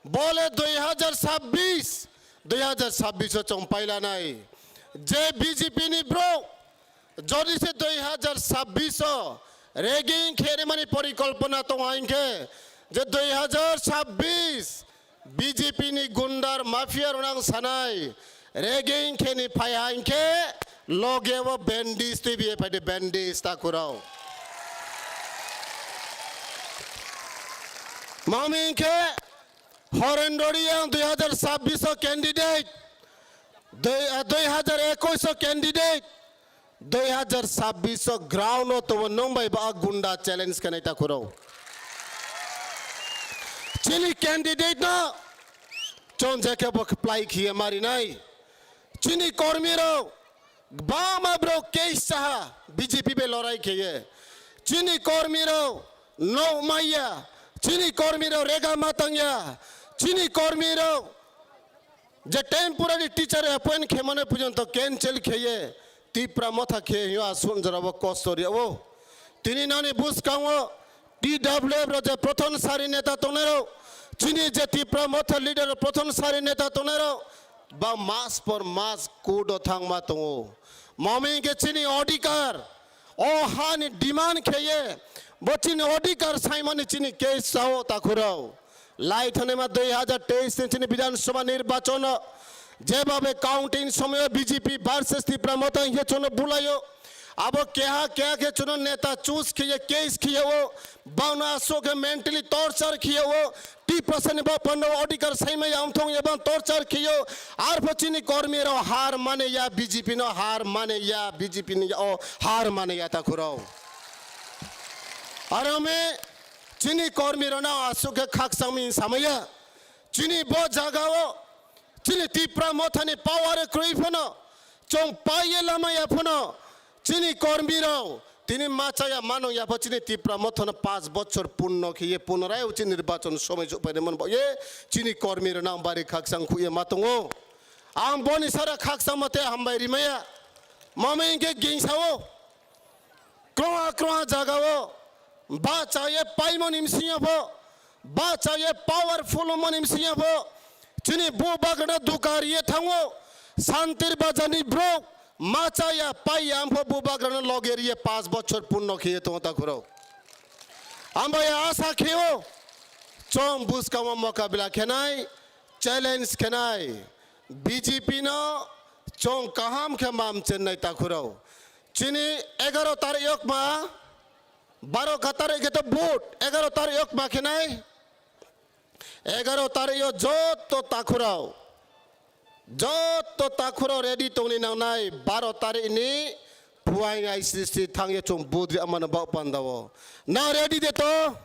Bole dui hajar sabbish, dui hajar sabbish o chwng pailanai. Je B J P ni bro, jodi se dui hajar sabbish o ragging khe rimani porikolpona tongo hinkhe, je dui hajar sabbish B J P ni gundar mafia rwnang sanai, ragging khe ni phai hai khe loge o bandage twi biye phai de bandage takhurao. Mami khe Horendra Reang dui hajar sabbish o candidate, dui, ah, dui hajar ekush o candidate, dui hajar sabbish o ground o tongo nwng bai ba gunda challenge khe nai takhurao. Chini candidate no chwng je khe bo khlai khiye marinai. Chini kormi rok kwbangma borok case saha B J P bai lorai khiye. Chini kormi rok nok maya, chini kormi rok rega matangya, chini kormi rok je temporary teacher appoint khemane porjonto cancel kheye, Tipra Motha khe hiyo asun jorabo kosto riyo. Tini nani bwskango T W F rok je prothom sari neta tongnai rok, chini je Tipra Motha leader rok prothom sari neta tongnai rok, ba mas por mas court o thangma tongo. Mami hinkhe chini odhikar, o hani demand kheye, bo chini odhikar saimani chini case sao takhurao. Lai thangnaima dui hajar teis ni chini Bidhan Sabha nirbachon o jebhabe counting somoyo B J P versus Tipra Motha hinkhe chwngno bulaio. Abo keha keha khe chwngno neta choose khiye case khiye o. Bangno aswk khe mentally torture khiye o. Tiprasani bo pando odhikar saimaya wngthong eba torture khiyo. Arpho chini kormi rok har mane ya B J P no har mane ya B J P ni o har mane ya takhurao. Aro me chini kormi rok no aswk khe khakchangmi samaya. Chini bo jaga o chini Tipra Mothani power kwrwi phano chwng paiye lamaya phano chini kormi rok tini machaya manung yapha chini Tipra Mothano panch bochor punno khiye punrai uchi nirbachon somoi juphaini manbo ye chini kormi rok nang bari khakchang khuye matungo. Ang boni sara khakchang mate hambai rimaya. Mama hinkhe gingsao. Kroha kroha jagao bachaye paimani msingya pho, bachaye powerful mani msingya pho, chini bubagrano dukariye thango, Santir Bazarni brok machaya paiya ampho bubagrano logeriye panch bochor punno khiye tongo takhurok. Ambai asa kheo, chong buskamo mokabila khenai, challenge khenai, B J P no chong kaham khe mam chennai takhurok. Chini egaro tarik yok ma, baro ka tarik khe to vote, egaro tarik yok ma khe nai, egaro tarik yo joto takhurao, joto takhurao ready tongni nangnai, baro tarik ni Phuaing I C C thangya chwng budri amano bak pandao. Na ready de to?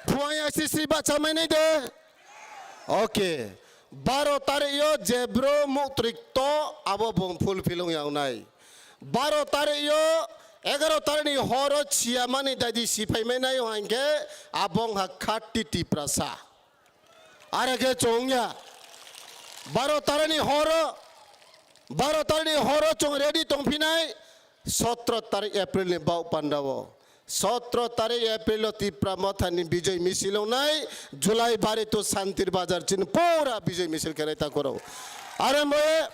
Phuaing I C C bak chamai nai de? Okay. Baro tarik yo jebro muktrik to abo bong fulfill wng yang nai. Baro tarik yo, egaro tarik ni horo chiyamani dadi sipai mai nai hangke abong ha khatti Tiprasa. Are khe chwngya. Baro tarik ni horo, baro tarik ni horo chwng ready tongphinai, sotro tarik April ni bak pandao. Sotro tarik April o Tipra Motha ni Bijoy Misil wngnai, Julai Bari to Santir Bazar chini pura Bijoy Misil khe nai takhoro. Are moe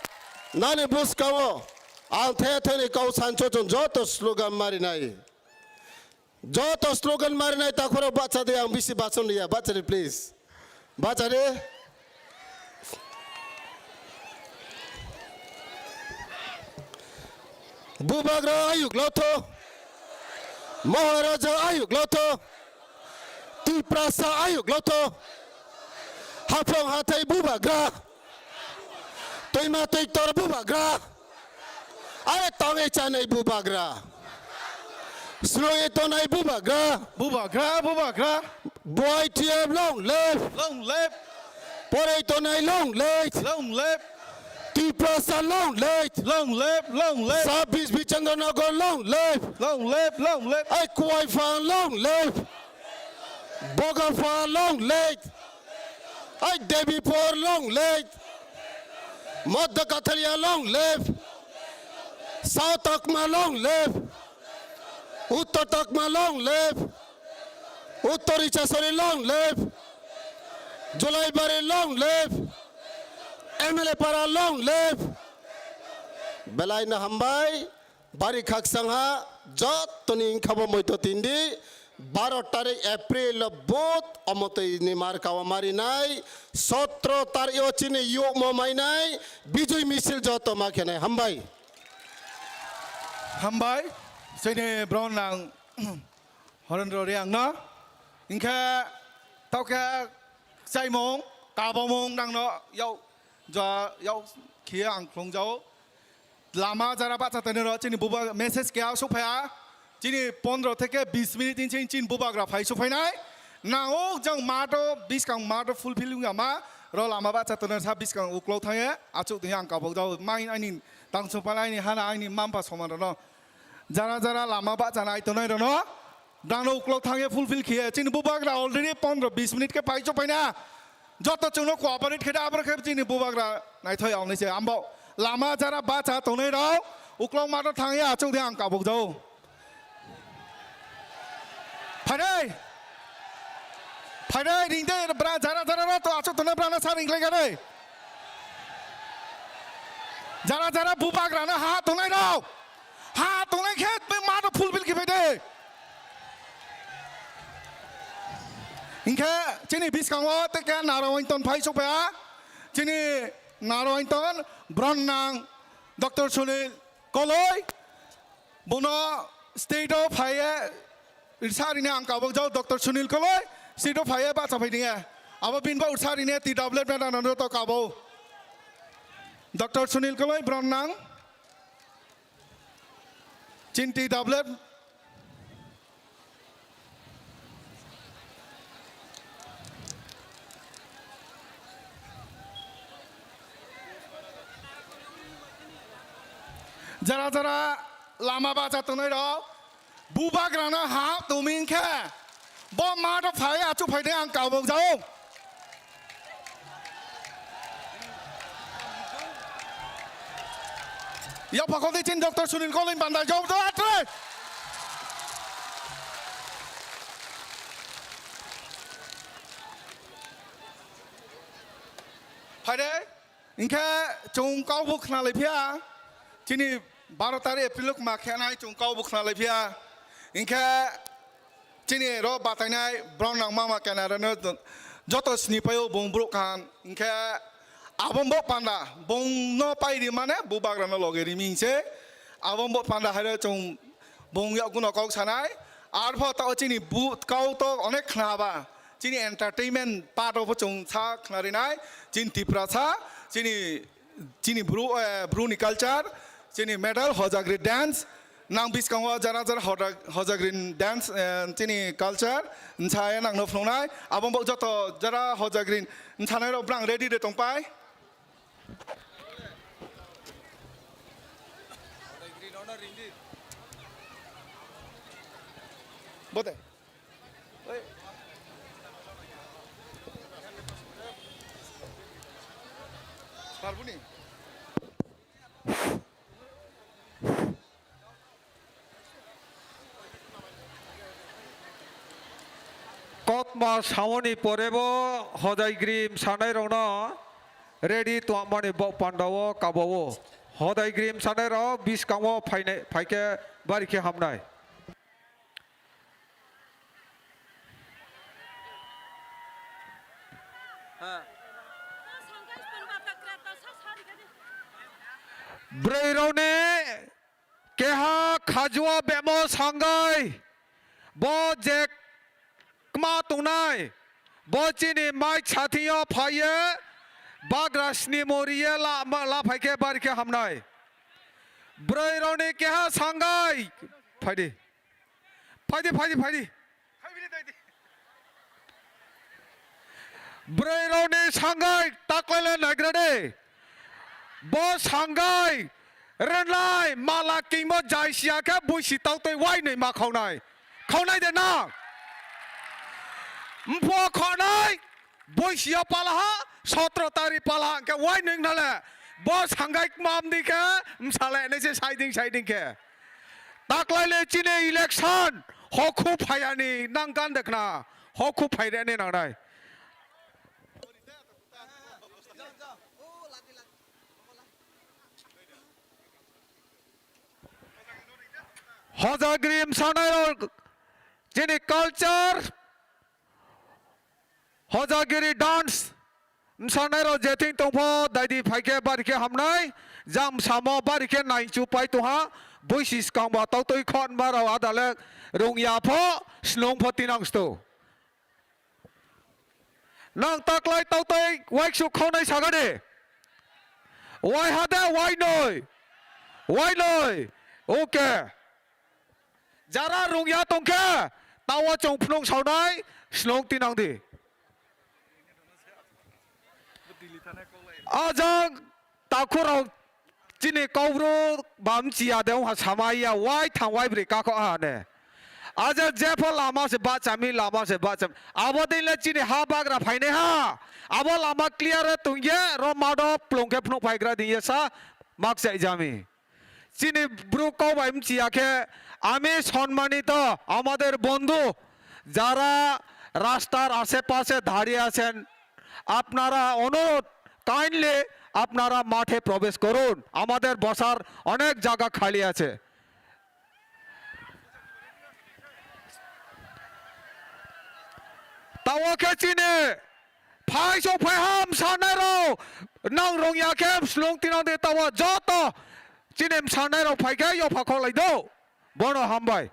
nani bwskango ang the the ni kau sancho chwng joto slogan marinai. Joto slogan marinai takhoro bacha de ang bisi bachon ya, bacha de please. Bacha de. Bubagra ayuk lotho. Maharaja ayuk lotho. Tiprasa ayuk lotho. Hapong hatai bubagra. Toima toiktor bubagra. Are tongwi chanai bubagra. Sroi tonai bubagra. Bubagra, bubagra. Boy T F long live. Long live. Poroi tonai long live. Long live. Tiprasa long live. Long live, long live. Sabis Bichandranagar long live. Long live, long live. Ai Kuaifang long live. Bogapha long live. Ai Devi Por long live. Madhya Katharia long live. South Takma long live. Uttar Takma long live. Uttar Ichasori long live. Julaibari long live. M L A Para long live. Belai no hambai. Bari khaksang ha, jotoni wngkhabo moito tindi, baro tarik April o vote omotwi ni marka o marinai, sotro tarik o chini yukmo mainai, Bijoy Misil joto ma khenai. Hambai. Hambai, chini bron nang Horendro Reang no. Hinkhe tokhe chaimung, kabamung nangno yau, ja, yau khiya ang khlung jau. Lama jara bacha tonwi rw chini buba message khe aswk phaiya. Chini pondro theke bis minute ni chini, chini bubagra phai suk phainai. Nangok jang mato biskang mato fulfill wngya ma. Rw lama bacha tonwi sa biskang uklok thangye. Achuk twi ang kabok jao. Main aini tangchung pala aini hana aini mampa soman rwno. Jara jara lama bacha nai tonwi rwno. Dano uklok thangye fulfill khiye. Chini bubagra already pondro bis minute khe phai suk phaina. Joto chwngno cooperate khe da, aboro khe chini bubagra naithoi awnwi se. Ambo lama jara bacha tongnai rok uklok mato thangya achuk de ang kabuk jao. Phaidai. Phaidai ringde bra jara jara ro to achuk tongnai bra na sa ringklai gade. Jara jara bubagra na ha tongnai rok. Ha tongnai khe mato fulfill khibai de. Hinkhe chini biskango tei khe Narawanton phai sokphaia. Chini Narawanton bron nang Doctor Sunil Koloi. Bono state o phaiye risa rini ang kabok jao Doctor Sunil Koloi. State o phaiye bacha phai niya. Abo binbo risa rini T W F neta nando to kabo. Doctor Sunil Koloi bron nang. Chinti doublet. Jara jara lama bacha tongnai rok bubagrano ha tuming khe. Bo mato phai achuk phai de ang kabuk jao. Yapha kok de chin Doctor Sunil Koloi bandai jao to atre. Phai de. Hinkhe chwng kau bo khna lai phiya, chini baro tarik April o ma khe nai chwng kau bo khna lai phiya. Hinkhe chini ro batainai borok nang mama kenarano joto sini paio bung borok kaham. Hinkhe abo bo panda bung no pai ri mane bubagra no loge ri mi se abo bo panda hai chwng bung yakguno kok sanai. Arpho to chini bu kau to onek khna ba. Chini entertainment part of chwng sa khna rinai, chini Tiprasa, chini, chini Bru, eh, Bru ni culture, Chini medal Hojagri dance, nang biskango jara jara Hoda-, Hojagri dance, eh, chini culture, nsaya nangno phunuknai, abo bo joto jara Hojagri nsanai rok brang ready de tongpai. Bote. Oi. Parbuni. Kokma samoni porebo Hodaigri msanairokno ready tongmani bok pandao kabao. Hodaigri msanairok biskango phainai, phaikhe bari khe hamnai. Bwrwirokni keha khajua bemo sangai, bo je kma tongnai, bo chini mic sathio phaiye, bagra snimo riye la, la phaikhe bari khe hamnai. Bwrwirokni keha sangai, phaidi. Phaidi, phaidi, phaidi. Bwrwirokni sangai taklaile naigra de. Bo sangai rwnai mala kingmo jai siya khe buisi tautwi wainwi ma khaunai. Khaunai de na? Mpho khanai. Boisiyo palaha, sotro tari palaha, hwnkhe wai nwng nale. Bo sangai kmam di khe, msale nai se saiding saiding khe. Taklai le chini election, hokhu phayani nang gan dekhna, hokhu phairani nangnai. Hojagri msanai rok, chini culture, Hojagiri dance msanai rok jething tongpho daidi phaikhe bari khe hamnai, jang samo bari khe naichu pai tongha, buisi skang ba tautwi khonma rok adale rungya pho snung pho tinang sto. Nang taklai tautwi waiksu khonai sagade. Wai hade wainoi. Wainoi. Okay. Jara rungya tongkhe, tawa chong phunuk saunai, snung tinang di. Ajang takhurok chini kokbru bam chiya de wngha samaiya, wai thang wai bwrwi kakho aha ne. Aja jepho lama se bachami, lama se bachami. Abo dei le chini ha bagra phainai ha. Abo lama clear e tongye, ro mado plung khe phunuk phaigra dingye sa mak chai jami. Chini bru kok bai mchiya khe, আমি সম্মানিত আমাদের বন্ধু যারা রাস্তার আশেপাশে দাঁড়িয়ে আছেন, আপনারা অনুরোধ, kindly আপনারা মাঠে প্রবেশ করুন, আমাদের বসার অনেক জায়গা খালি আছে। Tawa khe chini phai sok phai ham sanai rok, nang rong ya khe slung tinang de tawa joto chini sanai rok phai khe yopha kholai do. Bono hambai.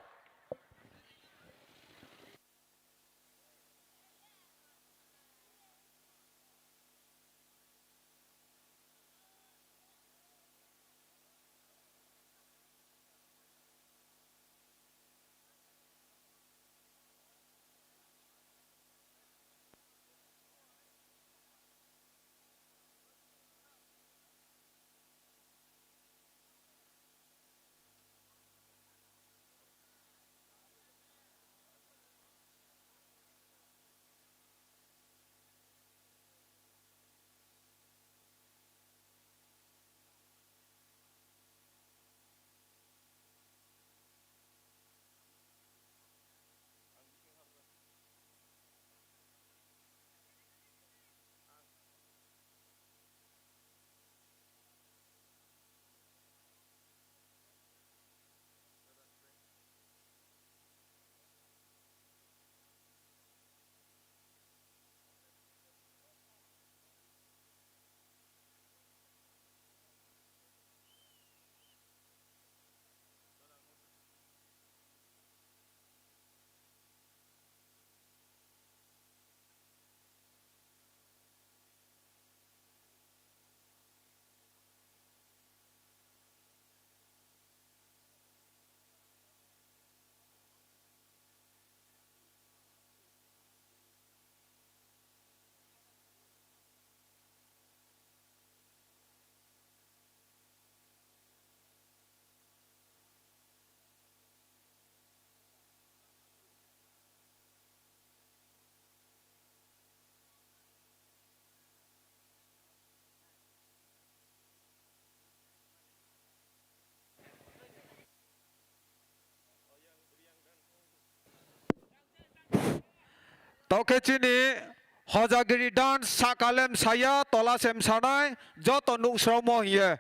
Tokhe chini Hojagiri dance saka le msaya, tola se msanai, joto nuk sromo hiye.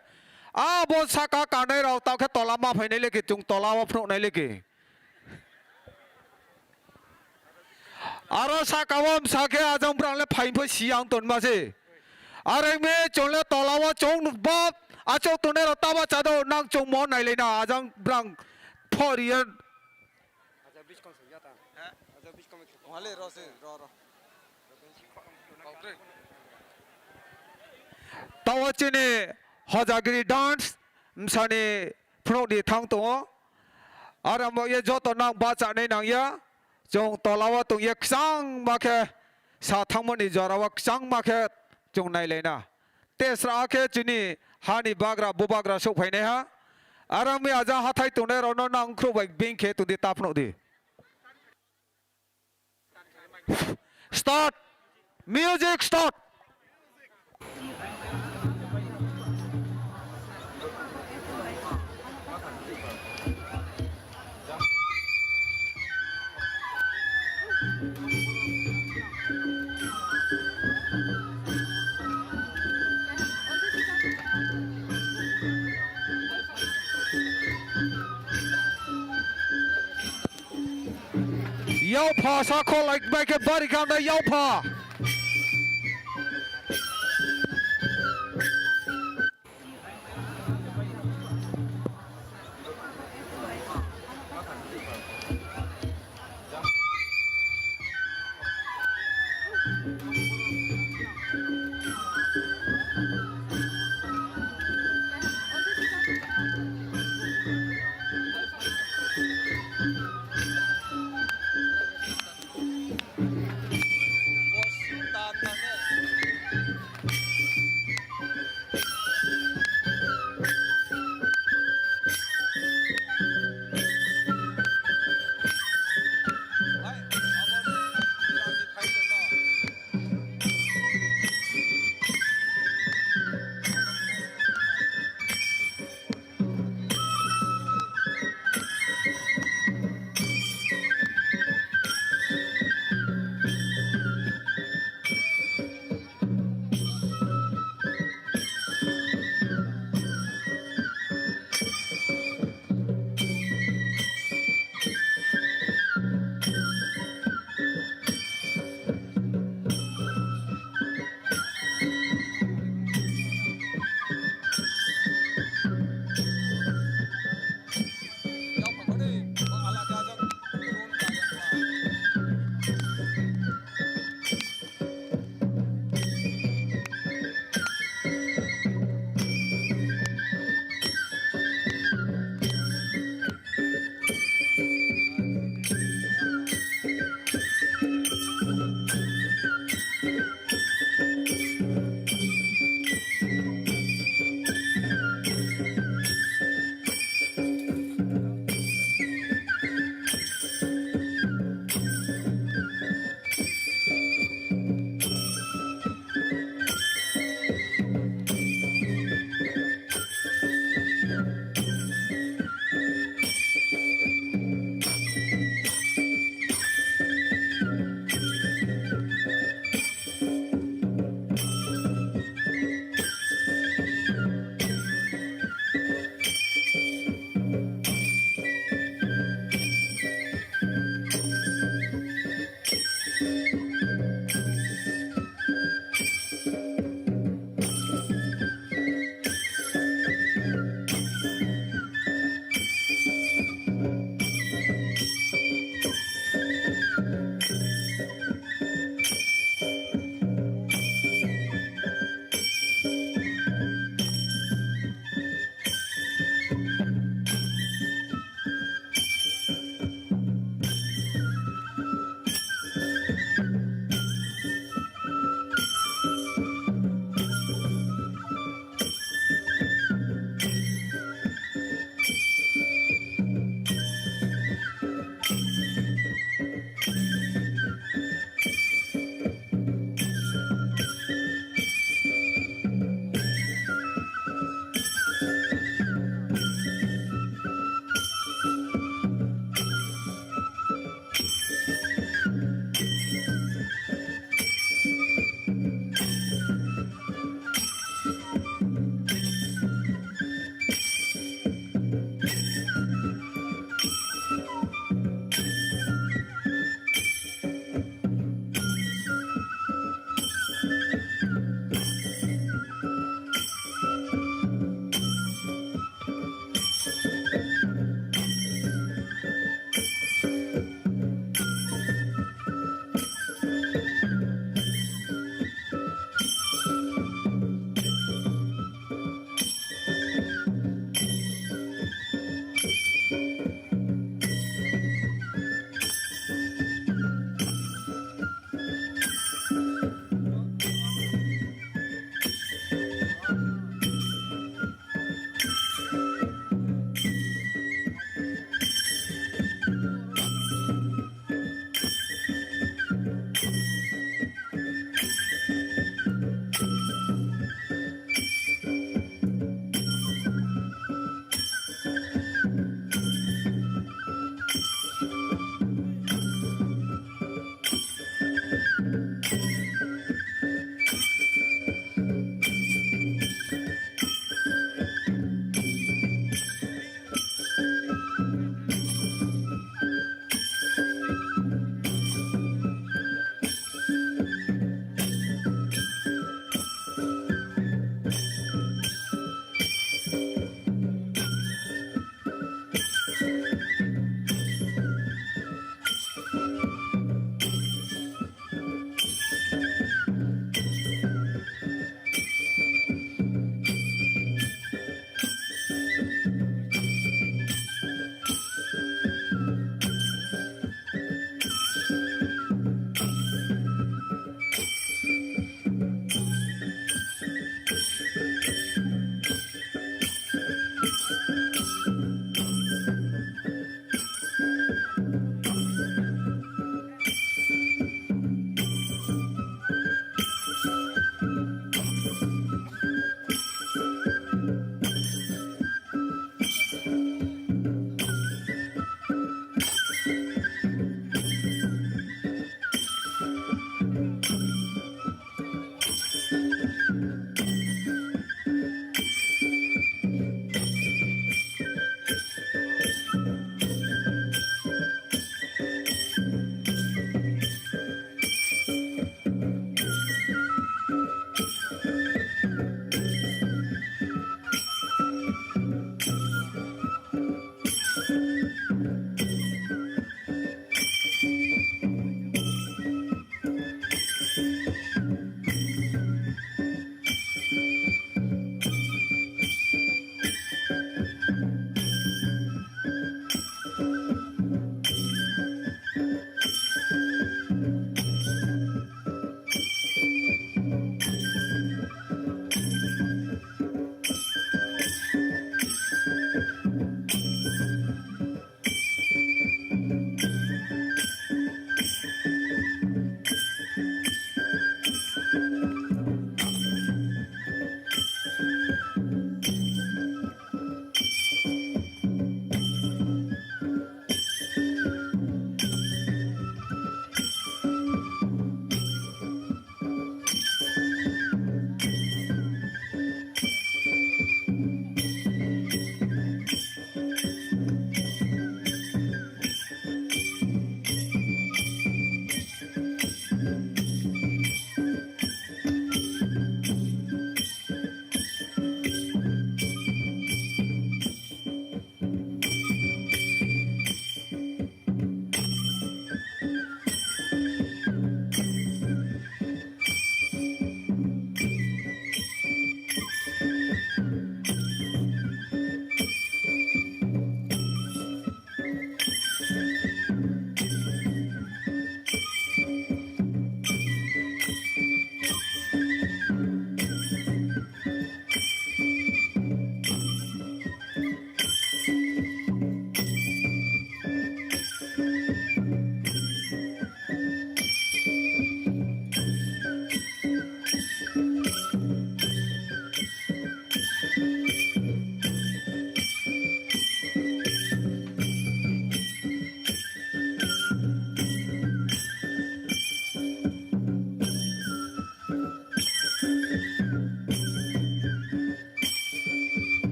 Abo saka kanai rok tokhe tola ma phainai leki, chung tola o phunuknai leki. Aro saka o msakhe ajang brang le phain phai si ang ton ma se. Areng me chongle tola o chong nuk bap, achok tongnai rok taba chado nang chong mo nai lena ajang brang phoriyan. Acha biskong se yata. Acha biskong me. Wale ro se, ro, ro. Tao chini Hojagiri dance msani phunuk di thang tongo. Aro mo ye joto nang bacha nai nang ya. Chong tola o tong ye kwchang ma khe sa thangmani jora o kwchang ma khe chong nai lena. Tesra khe chini hani bagra bubagra sok phainai ha. Arang mi aja hathai tongnai rokno nang khro bai bing khe tongdi ta phunuk di. Start. Music start. Yao pha sa kholai bai khe bari kha da yao pha.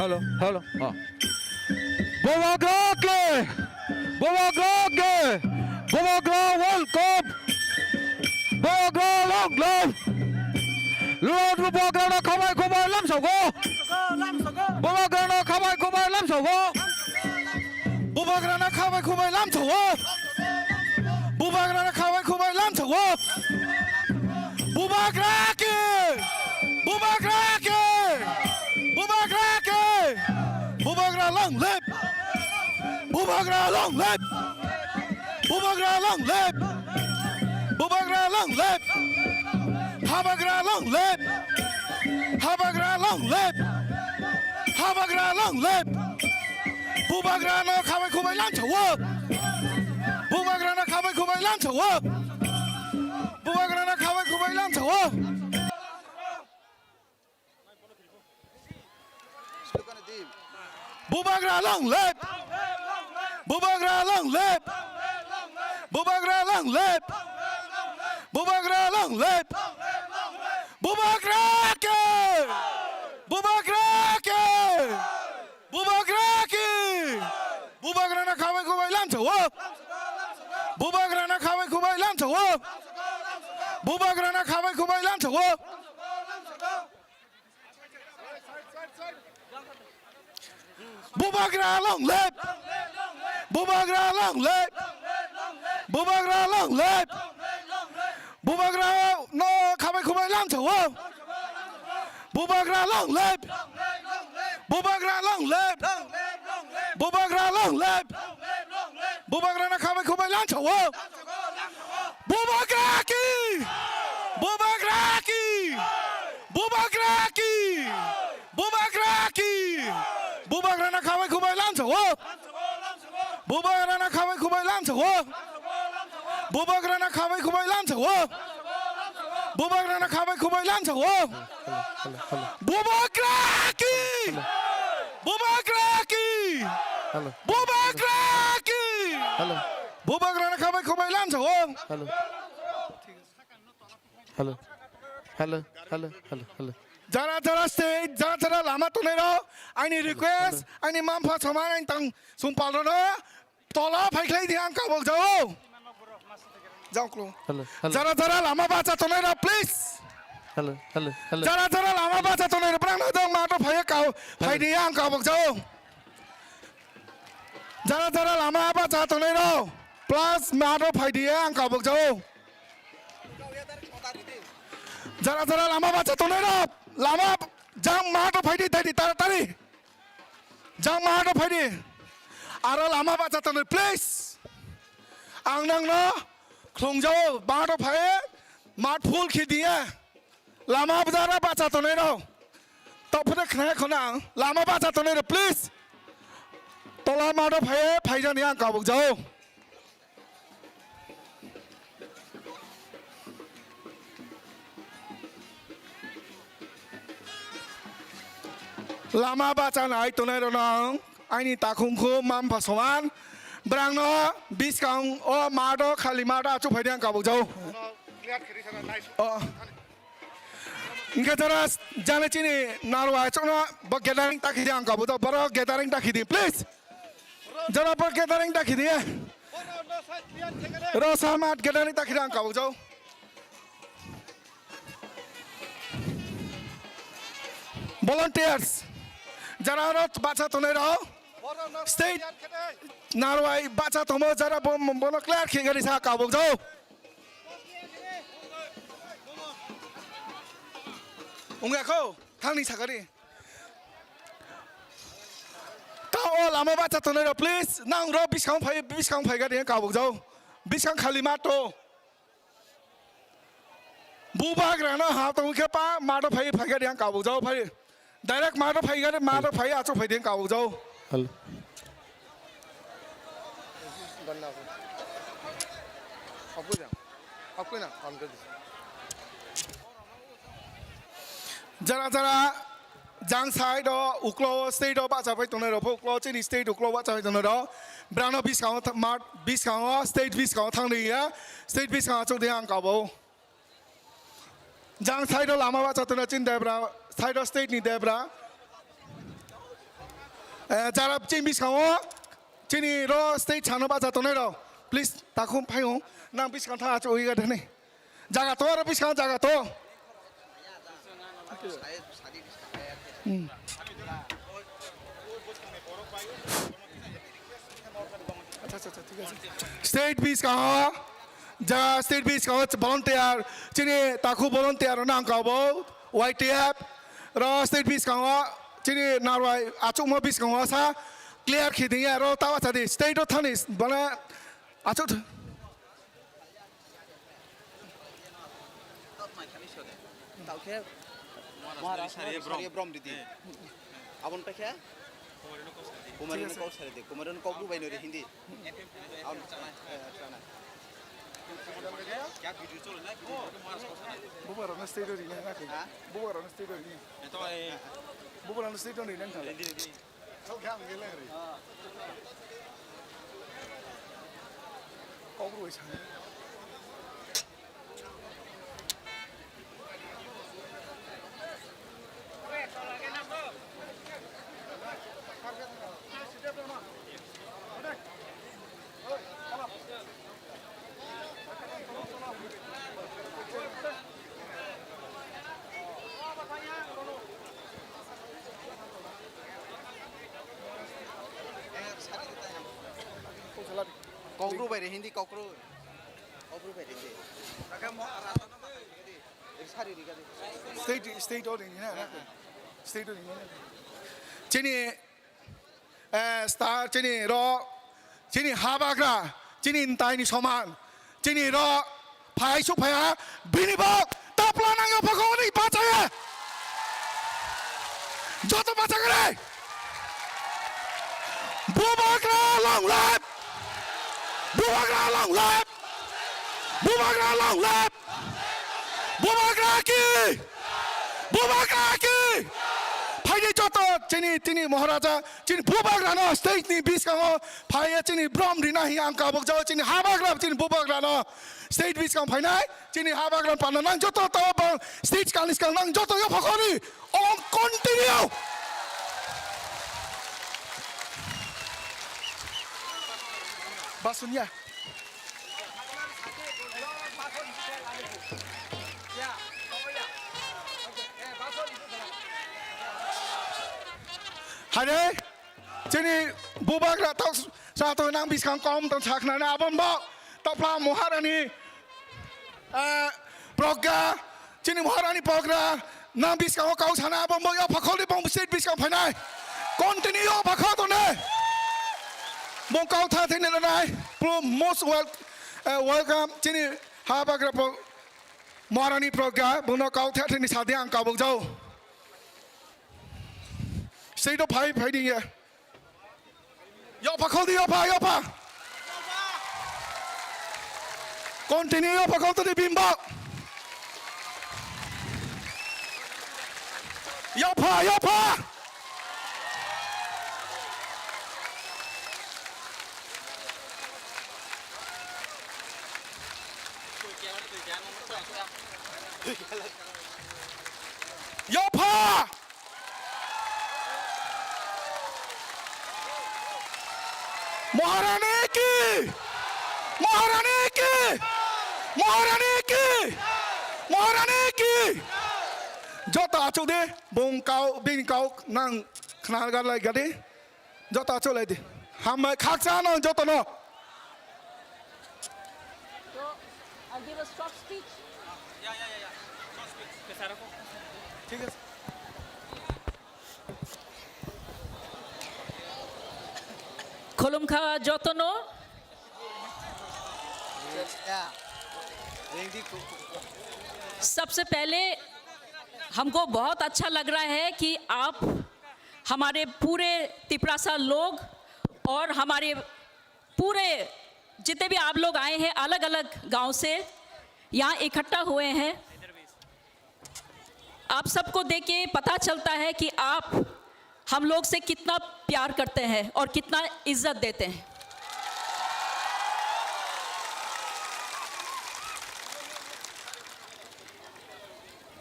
Hello, hello. Ah. Bubagra ke! Bubagra ke! Bubagra welcome! Bubagra long live! Lord Bubagra no khabai khubai lamsogo! Bubagra no khabai khubai lamsogo! Bubagra no khabai khubai lamsogo! Bubagra no khabai khubai lamsogo! Bubagra ke! Bubagra ke! Bubagra ke! Bubagra long live! Bubagra long live! Bubagra long live! Bubagra long live! Habagra long live! Habagra long live! Habagra long live! Bubagra no khabai khubai lamsogo! Bubagra no khabai khubai lamsogo! Bubagra no khabai khubai lamsogo! Bubagra long live! Bubagra long live! Bubagra long live! Bubagra long live! Bubagra ke! Bubagra ke! Bubagra ki! Bubagra na khabai khubai lamsogo! Bubagra na khabai khubai lamsogo! Bubagra na khabai khubai lamsogo! Bubagra long live! Bubagra long live! Bubagra long live! Bubagra no khabai khubai lamsogo! Bubagra long live! Bubagra long live! Bubagra long live! Bubagra na khabai khubai lamsogo! Bubagra ki! Bubagra ki! Bubagra ki! Bubagra ki! Bubagra na khabai khubai lamsogo! Bubagra na khabai khubai lamsogo! Bubagra na khabai khubai lamsogo! Bubagra na khabai khubai lamsogo! Bubagra ki! Bubagra ki! Bubagra ki! Bubagra na khabai khubai lamsogo! Hello. Hello. Hello. Hello. Hello. Hello. Jara jara stage, jara jara lama tongnai rok, aini request, aini mampha soman, aini tang sumpal rok no tola phaikhlai di ang kabok jao. Jao klo. Hello. Hello. Jara jara lama bacha tongnai rok, please. Hello. Hello. Hello. Jara jara lama bacha tongnai rok, brang no dong ma to phai kau, phai di ang kabok jao. Jara jara lama bacha tongnai rok, plus ma to phai di ang kabok jao. Jara jara lama bacha tongnai rok, lama jang ma to phai di, thai di, tara tari. Jang ma to phai di. Aro lama bacha tongnai, please. Ang nang no khlongjao, ma to phai, mat full khi di ya. Lama bwjara bacha tongnai rok. Tokphre khna khna ang. Lama bacha tongnai rok, please. Tola ma rok phai, phai jani ang kabuk jao. Lama bacha nai tongnai rok no ang aini takhung khu mampha soman. Brang no biskang o ma rok khali ma rok achuk phai di ang kabuk jao. Oh. Hingke jara jani chini narwai chokno bo gathering ta khidi ang kabuto, boro gathering ta khidi, please. Jara bo gathering ta khidi. Ro samat gathering ta khidi ang kabu jao. Volunteers. Jara ro bacha tongnai rok. State narwai bacha tongmo jara bo bono clear khengari sa kabu jao. Wngya kho, thangni sakari. Ta o lama bacha tongnai rok, please, nang rok biskang phai, biskang phai gari ang kabuk jao. Biskang khali ma to. Bubagra no ha tong khe pa ma to phai, phai gari ang kabuk jao phai. Direct ma to phai gari, ma to phai, achuk phai di ang kabuk jao. Hello. Jara jara jang side o uklo state o bacha pai tongnai rok, uklo chini state uklo bacha pai tongnai rok. Brano biskango tha-, mat, biskango, state biskango thangdi ya, state biskango achuk di ang kabuk. Jang side o lama bacha tongnai chini debra, side o state ni debra. Eh, jara chini biskango, chini ro stage sano bacha tongnai rok, please takhum phaiyung, nang biskang tha achuk wi gadani. Jaga to aro biskang jaga to. Hmm. Acha, acha, acha, thik ase. Stage biskango, jaga stage biskango volunteer, chini takhu volunteer rok nang kabo, Y T F, ro stage biskango, chini narwai achukma biskango sa clear khidingya, ro tawa sadi, stage ro thani, bana achuk. Tao khe Maharaj Sariya Brom. Sariya Brom ridi. Abon paikhe Kumarino kok sari di. Kumarino kok bubai no ri Hindi. Abon, eh, chana. Bubagrano state ri na. Ha? Bubagrano state ri na. Bubagrano state ri na. Kok rwi sani. Kokru bai re, Hindi kokru. Kokru bai re, Hindi. Sari ri gadi. State, state o rini na, na. State o rini na. Chini, eh, star, chini ro, chini habagra, chini ntai ni soman, chini ro, phai su phaya, bini bo, tapla nang yo phakong ni bachaya. Joto bachagre. Bubagra long life. Bubagra long life. Bubagra long life. Bubagra ki! Bubagra ki! Phaidi joto chini, chini Maharaja, chini Bubagrano stage ni biskango phaiya chini brom rina hi ang kabuk jao chini habagra chini Bubagrano stage biskang phainai chini habagra panna nang joto tao bang stage kani skang nang joto yo phokoni ong continue. Basunya. Hare, chini Bubagra tok sa to nang biskang kom tong sakna na abon bo topla Maharani, eh, Progga, chini Maharani Progga, nang biskango kau sana abon bo yo phakol di bong state biskang phainai. Continue yo phakol to ne. Bong kau tha thini nai. Pro most wel-, eh, welcome chini habagra Pro-, Maharani Progga, bongno kau tha thini sadi ang kabuk jao. State of five fighting ya. Yopha khol di, yopha, yopha. Continue yopha khol tadi bimbo. Yopha, yopha. Yopha! Maharani ki! Maharani ki! Maharani ki! Maharani ki! Joto achuk de, bung kau, bini kau nang khna gar lai gadi. Joto achuk lai di. Hambai khaksa no joto no. So, I'll give a short speech. Thik ase. Khulumkha jotono. सबसे पहले हमको बहुत अच्छा लग रहा है कि आप हमारे पूरे तिपरासा लोग और हमारे पूरे जितने भी आप लोग आए हैं अलग-अलग गांव से, यहाँ इकट्ठा हुए हैं। आप सबको देख के पता चलता है कि आप हम लोग से कितना प्यार करते हैं और कितना इज्जत देते हैं।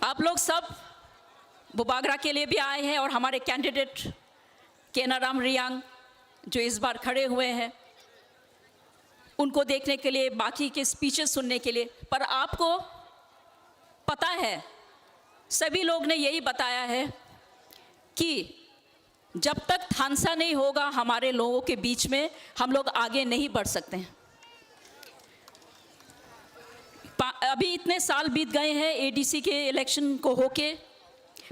आप लोग सब बुबागरा के लिए भी आए हैं और हमारे कैंडिडेट केनाराम रियांग जो इस बार खड़े हुए हैं, उनको देखने के लिए, बाकी के स्पीचेस सुनने के लिए। पर आपको पता है, सभी लोग ने यही बताया है कि जब तक थानसा नहीं होगा हमारे लोगों के बीच में, हम लोग आगे नहीं बढ़ सकते हैं। पा-, अभी इतने साल बीत गए हैं एडीसी के इलेक्शन को होके।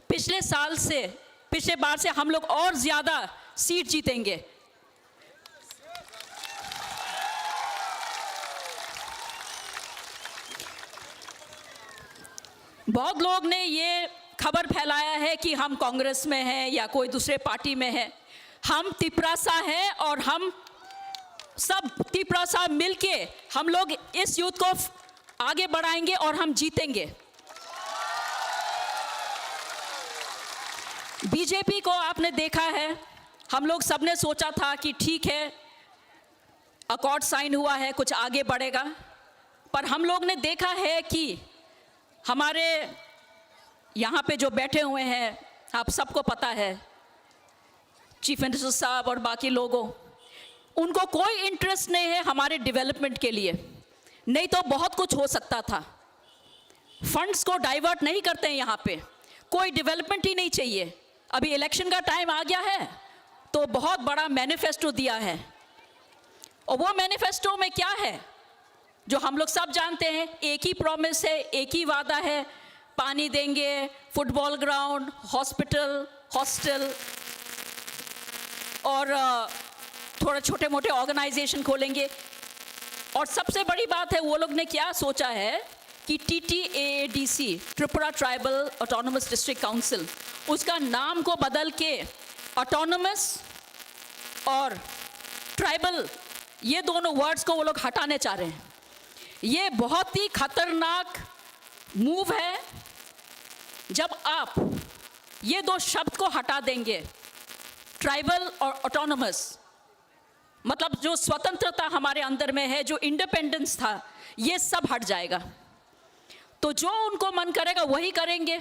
पिछले साल से, पिछले बार से हम लोग और ज़्यादा सीट जीतेंगे। बहुत लोग ने ये खबर फैलाया है कि हम कांग्रेस में हैं या कोई दूसरे पार्टी में हैं। हम तिपरासा हैं और हम सब तिपरासा मिलके हम लोग इस यूथ को आगे बढ़ाएंगे और हम जीतेंगे। बीजेपी को आपने देखा है, हम लोग सबने सोचा था कि ठीक है, अकॉर्ड साइन हुआ है, कुछ आगे बढ़ेगा, पर हम लोग ने देखा है कि हमारे यहाँ पे जो बैठे हुए हैं, आप सबको पता है, चीफ मिनिस्टर साहब और बाकी लोगों, उनको कोई इंटरेस्ट नहीं है हमारे डेवलपमेंट के लिए, नहीं तो बहुत कुछ हो सकता था। फंड्स को डाइवर्ट नहीं करते हैं यहाँ पे, कोई डेवलपमेंट ही नहीं चाहिए। अभी इलेक्शन का टाइम आ गया है, तो बहुत बड़ा मैनिफेस्टो दिया है। और वो मैनिफेस्टो में क्या है, जो हम लोग सब जानते हैं, एक ही प्रॉमिस है, एक ही वादा है, पानी देंगे, फुटबॉल ग्राउंड, हॉस्पिटल, हॉस्टल और, अ, थोड़ा छोटे मोटे ऑर्गेनाइजेशन खोलेंगे। और सबसे बड़ी बात है, वो लोग ने क्या सोचा है कि टीटीएडीसी, Tripura tribal autonomous district council, उसका नाम को बदल के ऑटोनोमस और ट्राइबल, ये दोनों वर्ड्स को वो लोग हटाने चाह रहे हैं। ये बहुत ही खतरनाक मूव है। जब आप ये दो शब्द को हटा देंगे, ट्राइबल और ऑटोनोमस, मतलब जो स्वतंत्रता हमारे अंदर में है, जो इंडिपेंडेंस था, ये सब हट जाएगा। तो जो उनको मन करेगा वही करेंगे।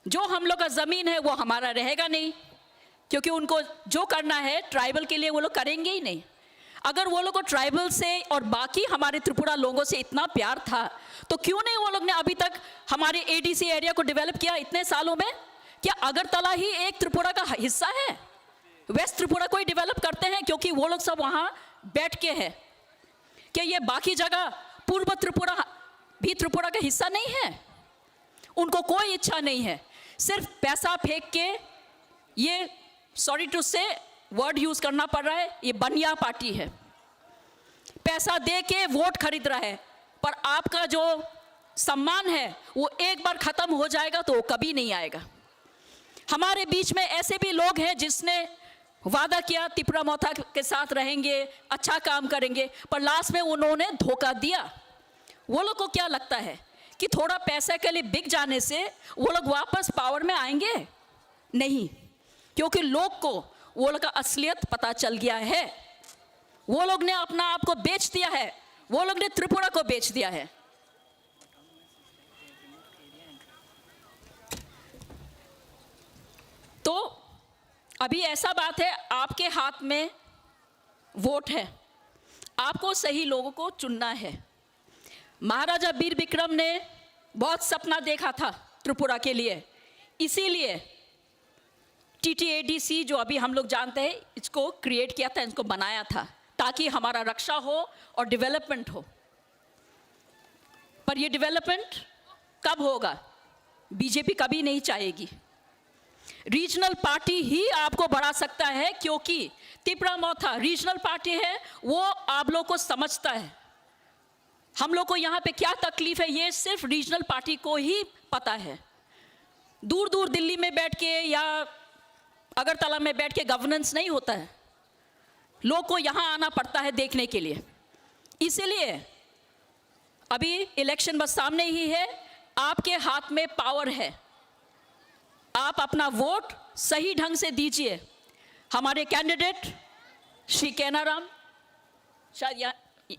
जो हम लोग का ज़मीन है वो हमारा रहेगा नहीं, क्योंकि उनको जो करना है ट्राइबल के लिए वो लोग करेंगे ही नहीं। अगर वो लोग को ट्राइबल से और बाकी हमारे त्रिपुरा लोगों से इतना प्यार था, तो क्यों नहीं वो लोग ने अभी तक हमारे एडीसी एरिया को डेवलप किया इतने सालों में? क्या अगरतला ही एक त्रिपुरा का हिस्सा है? वेस्ट त्रिपुरा को ही डेवलप करते हैं, क्योंकि वो लोग सब वहाँ बैठ के हैं। क्या ये बाकी जगह पूर्व त्रिपुरा भी त्रिपुरा का हिस्सा नहीं है? उनको कोई इच्छा नहीं है, सिर्फ पैसा फेंक के, ये, सॉरी टू से, वर्ड यूज करना पड़ रहा है, ये बनिया पार्टी है। पैसा दे के वोट खरीद रहा है, पर आपका जो सम्मान है वो एक बार खत्म हो जाएगा तो वो कभी नहीं आएगा। हमारे बीच में ऐसे भी लोग हैं जिसने वादा किया तिपरा मोथा के साथ रहेंगे, अच्छा काम करेंगे, पर लास्ट में उन्होंने धोखा दिया। वो लोग को क्या लगता है कि थोड़ा पैसे के लिए बिक जाने से वो लोग वापस पावर में आएंगे? नहीं, क्योंकि लोग को वो लोग का असलियत पता चल गया है। वो लोग ने अपना आप को बेच दिया है, वो लोग ने त्रिपुरा को बेच दिया है। तो अभी ऐसा बात है, आपके हाथ में वोट है, आपको सही लोगों को चुनना है। महाराजा वीर विक्रम ने बहुत सपना देखा था त्रिपुरा के लिए, इसीलिए टीटीएडीसी जो अभी हम लोग जानते हैं, इसको क्रिएट किया था, इसको बनाया था, ताकि हमारा रक्षा हो और डेवलपमेंट हो। पर ये डेवलपमेंट कब होगा? बीजेपी कभी नहीं चाहेगी। रीजनल पार्टी ही आपको बढ़ा सकता है, क्योंकि तिपरा मोथा रीजनल पार्टी है, वो आप लोग को समझता है। हम लोग को यहाँ पे क्या तकलीफ है, ये सिर्फ रीजनल पार्टी को ही पता है। दूर दूर दिल्ली में बैठ के या अगरतला में बैठ के गवर्नेंस नहीं होता है, लोग को यहाँ आना पड़ता है देखने के लिए। इसीलिए अभी इलेक्शन बस सामने ही है, आपके हाथ में पावर है, आप अपना वोट सही ढंग से दीजिए। हमारे कैंडिडेट श्री कैनाराम, शायद यहाँ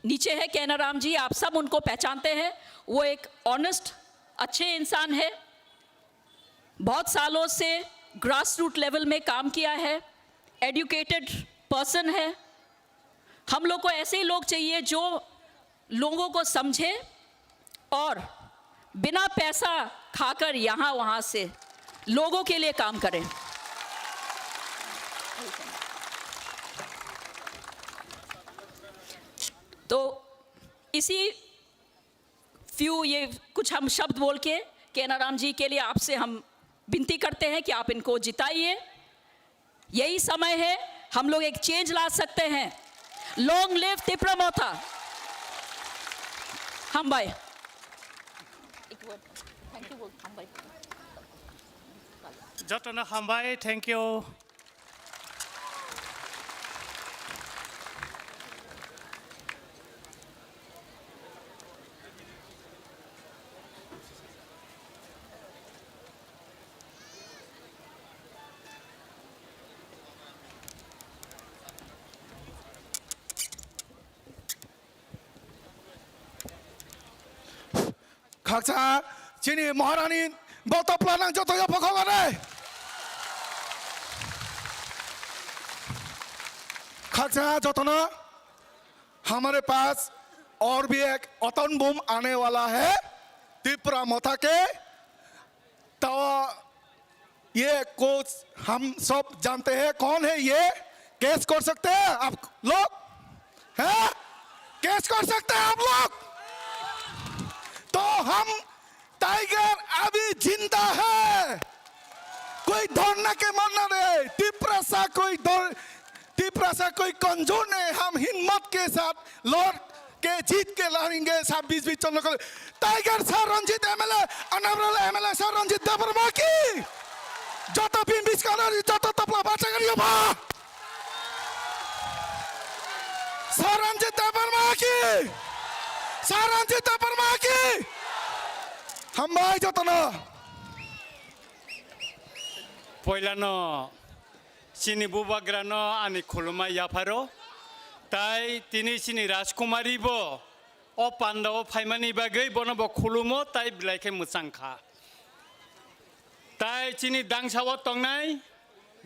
नीचे है कैनाराम जी, आप सब उनको पहचानते हैं। वो एक ऑनेस्ट, अच्छे इंसान है, बहुत सालों से ग्रास रूट लेवल में काम किया है। एजुकेटेड पर्सन है। हम लोग को ऐसे ही लोग चाहिए जो लोगों को समझे और बिना पैसा खाकर यहाँ वहाँ से लोगों के लिए काम करें। तो इसी फ्यू ये कुछ हम शब्द बोल के केनाराम जी के लिए आपसे हम विनती करते हैं कि आप इनको जिताइए। यही समय है, हम लोग एक चेंज ला सकते हैं। Long live Tipra Motha। Hambai। Jotono hambai, thank you. Khaksa chini Maharani bo topla nang joto yo pokok ane. Khaksa jotono हमारे पास और भी एक एटम बम आने वाला है, तिपरा मोथा के। तो ये कुछ हम सब जानते हैं कौन है ये? गेस कर सकते हैं आप लोग? हैं? गेस कर सकते हैं आप लोग? तो हम टाइगर अभी जिंदा है। कोई डरना के मानना नहीं। तिपरासा कोई डर, तिपरासा कोई कमजोर नहीं। हम हिम्मत के साथ लड़ के जीत के लाएंगे छब्बीस बीस चंद्र को। टाइगर सर रंजीत एमएलए, अनबरल एमएलए सर रंजीत देवर्मा की। जत भीम बिस्कानर, जत तपला बाचागरिया बा। Sir Ranjit Debbarma ki! Sir Ranjit Debbarma ki! Hambai jotono. Poilano chini bubagrano ani khulumma yapharo, tai tini chini Rajkumari bo o pandao phaimani bagwi bono bo khulumo tai belai khe mwchang kha. Tai chini dangsao tongnai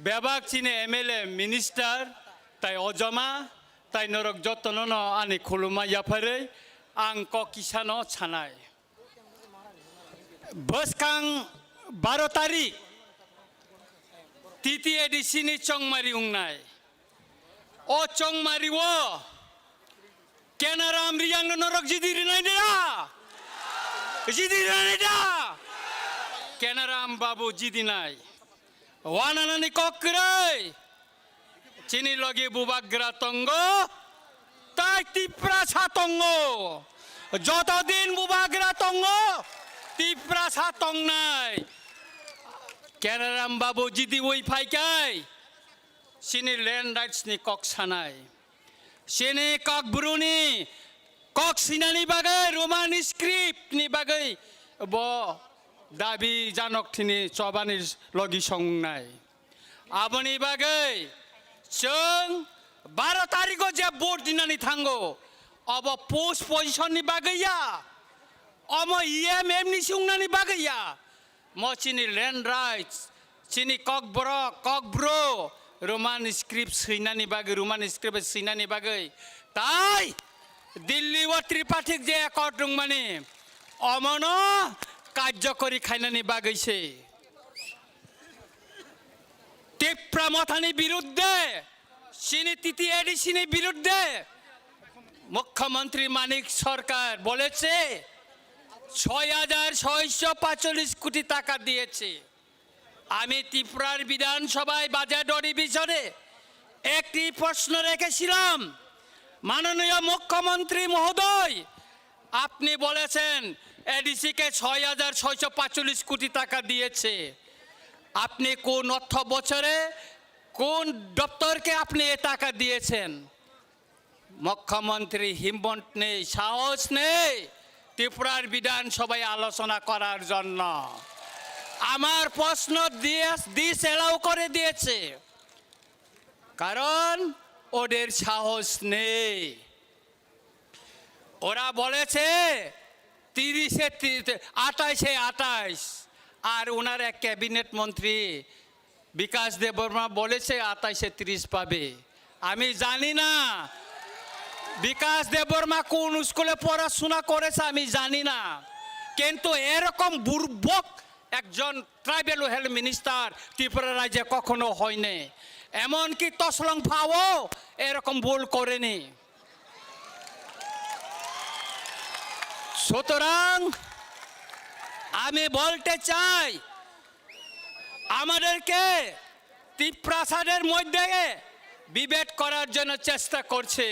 bebak chini MLA, minister, tai ojoma, tai norok jotono no ani khulumma yapharwi ang kok kisano sanai. Bwskang baro tarik TTADC ni chongmari wngnai. O chongmari o Kenaram Riyang no norok jidi rinai da? Jidi rinai da? Kenaram babu jidi nai. Wananani kok kwrwi. Chini logi bubagra tongo. Tai Tiprasa tongo. Joto din bubagra tongo, Tiprasa tongnai. Kenaram babu jidi wi phaikai. Chini land rights ni kok sanai. Chini Kokborok ni kok sinani bagwi Roman script ni bagwi bo dabi janok thini chobani logi songnai. Aboni bagwi chwng baro tarikh o je vote dinani thango, obo post position ni bagwi ya, omo E M M ni si wngnani bagwi ya. Mo chini land rights, chini Kokborok, Kokbro, Roman script swinani bagwi, Roman script swinani bagwi. Tai Delhi o tripartite je accord rwngmani, omono karjokori khainani bagwi se. Tipra Mothani biruddhe, chini TTADC ni biruddhe মুখ্যমন্ত্রী মানিক সরকার বলেছে ছয় হাজার ছয়শো পাঁচচল্লিশ কোটি টাকা দিয়েছে। আমি ত্রিপুরার বিধানসভায় বাজেট অধিবেশনে একটি প্রশ্ন রেখেছিলাম, মাননীয় মুখ্যমন্ত্রী মহোদয়, আপনি বলেছেন এডিসি কে ছয় হাজার ছয়শো পাঁচচল্লিশ কোটি টাকা দিয়েছে। আপনি কোন অর্থ বছরে কোন দপ্তরকে আপনি এ টাকা দিয়েছেন? মুখ্যমন্ত্রী হিম্মত নেই, সাহস নেই ত্রিপুরার বিধানসভায় আলোচনা করার জন্য। আমার প্রশ্ন দিয়ে ডিসঅ্যালাউ করে দিয়েছে, কারণ ওদের সাহস নেই। ওরা বলেছে তিরিশে তি-, আঠাশে আঠাশ, আর ওনার এক ক্যাবিনেট মন্ত্রী বিকাশ দেববর্মা বলেছে আঠাশে ত্রিশ পাবে। আমি জানি না বিকাশ দেববর্মা কোন স্কুলে পড়াশোনা করেছে, আমি জানি না। কিন্তু এরকম বুর্বক একজন ট্রাইবেল ওয়েলফেয়ার মিনিস্টার ত্রিপুরা রাজ্যে কখনো হয়নি। এমনকি তসলং ফাও এরকম ভুল করেনি। সুতরাং আমি বলতে চাই, আমাদেরকে তিপ্রাসাদের মধ্যে বিভেদ করার জন্য চেষ্টা করছে।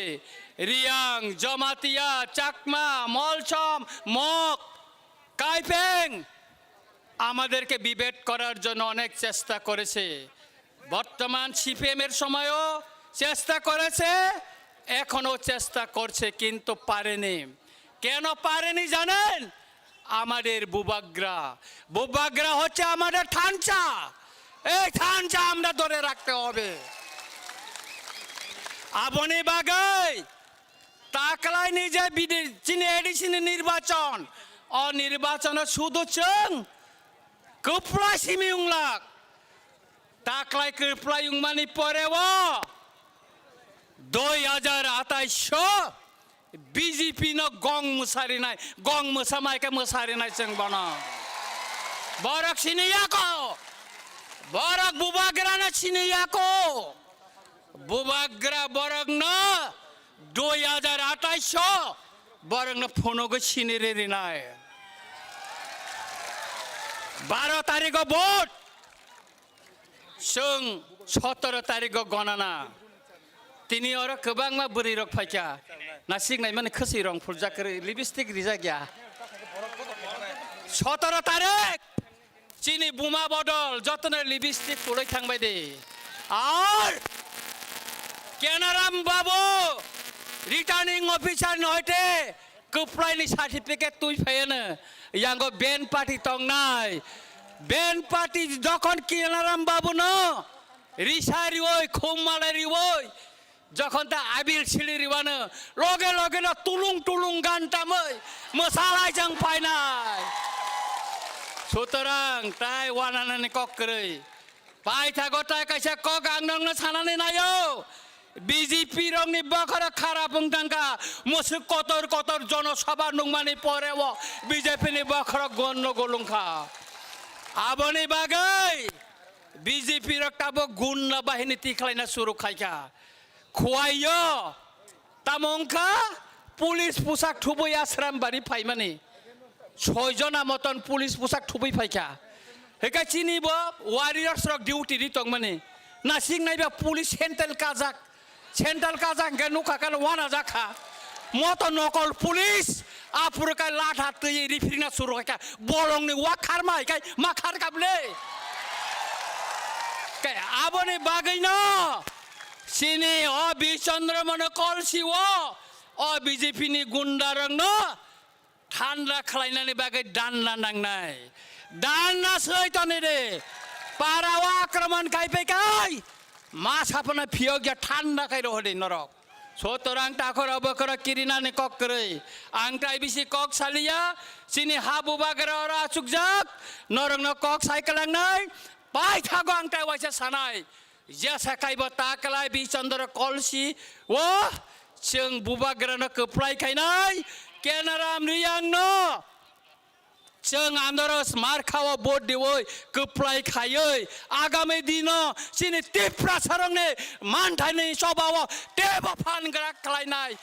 রিয়াং, জমাতিয়া, চাকমা, মলচম, মগ, কাইপেং আমাদেরকে বিভেদ করার জন্য অনেক চেষ্টা করেছে। বর্তমান সিপিএম এর সময়ও চেষ্টা করেছে, এখনো চেষ্টা করছে, কিন্তু পারেনি। কেন পারেনি জানেন? আমাদের বুবাগ্রা, বুবাগ্রা হচ্ছে আমাদের থানচা। এই থানচা আমরা ধরে রাখতে হবে। Aboni bagwi taklaini je bidi-, chini A D C ni nirbachon, o nirbachono sudu chwng kwplai simi wnglak. Taklai kwplai wngmani pore o dui hajar atais o B J P no gong mwsarinai, gong mwsa maikhe mwsarinai chwng bono. Borok sini yako, borok bubagrano sini yako. Bubagra borokno dui hajar atais o borokno phunugwi sini rinai. Baro tarikh o vote, chwng sotoro tarikh o gonana. Tini oro kwbangma bwrwi rok phaikha. Nasik naimani khwswi rong phuljak kwrwi, lipstick rijak ya. Sotoro tarikh chini buma bodol jotono lipstick pulwi thangbai de. Ar Kenaram Babu, returning officer ni hoite kwplaini certificate twi phaiano, yango band party tongnai. Band party jokhon Kenaram Babu no risa riwi, khum malai riwi, jokhon ta abil sili riwano, loge loge no tulung tulung gan tamwi mwsalai jang phainai. Sutorang tai wananani kok kwrwi. Paithago tai kaisa kok ang nokno sanani naio. B J P rokni bokhorok kharap wng thangkha. Mwswk kotor kotor jonosabha nungmani pore o B J P ni bokhorok gonno golungkha. Aboni bagwi B J P rok tabuk gunda bahini tikhlaina suru khaikha. Khuaio tamo wngkha, police pusak thubui Asram bari phaimani. Soi jona moton police pusak thubui phaikha. Hika chini bo warriors rok duty ri tongmani. Nasik naiba police central kajak. Central kajak hingke nukha kano wana jakha. Moto nokol police apuru kai latha twi rifrina suru kha. Bolongni wak kharma hai kai ma khar kable. Kai aboni bagwi no. Chini o Bishondro Mano Kolsi o, o B J P ni gunda rok no thanda khlainani bagwi danda nangnai. Danda soi toni de. Para o akraman kai pe kai. Ma sapana phiyok ya thanda kai rohde norok. Sotorang takhoro bokoro kirinani kok kwrwi. Ang tai bisi kok saliya. Chini ha bubagra oro achukjak. Norok no kok sai kalangnai. Pai thago ang tai waisa sanai. Jesa kaibo ta kalai Bichandra Kolsi o chwng bubagrano kwplai khainai, Kenaram Riyangno chwng andoro smarkha o vote diwi kwplai khaiwi agami dino chini Tiprasarokni manthaini chobao teibo phan gra khlainai.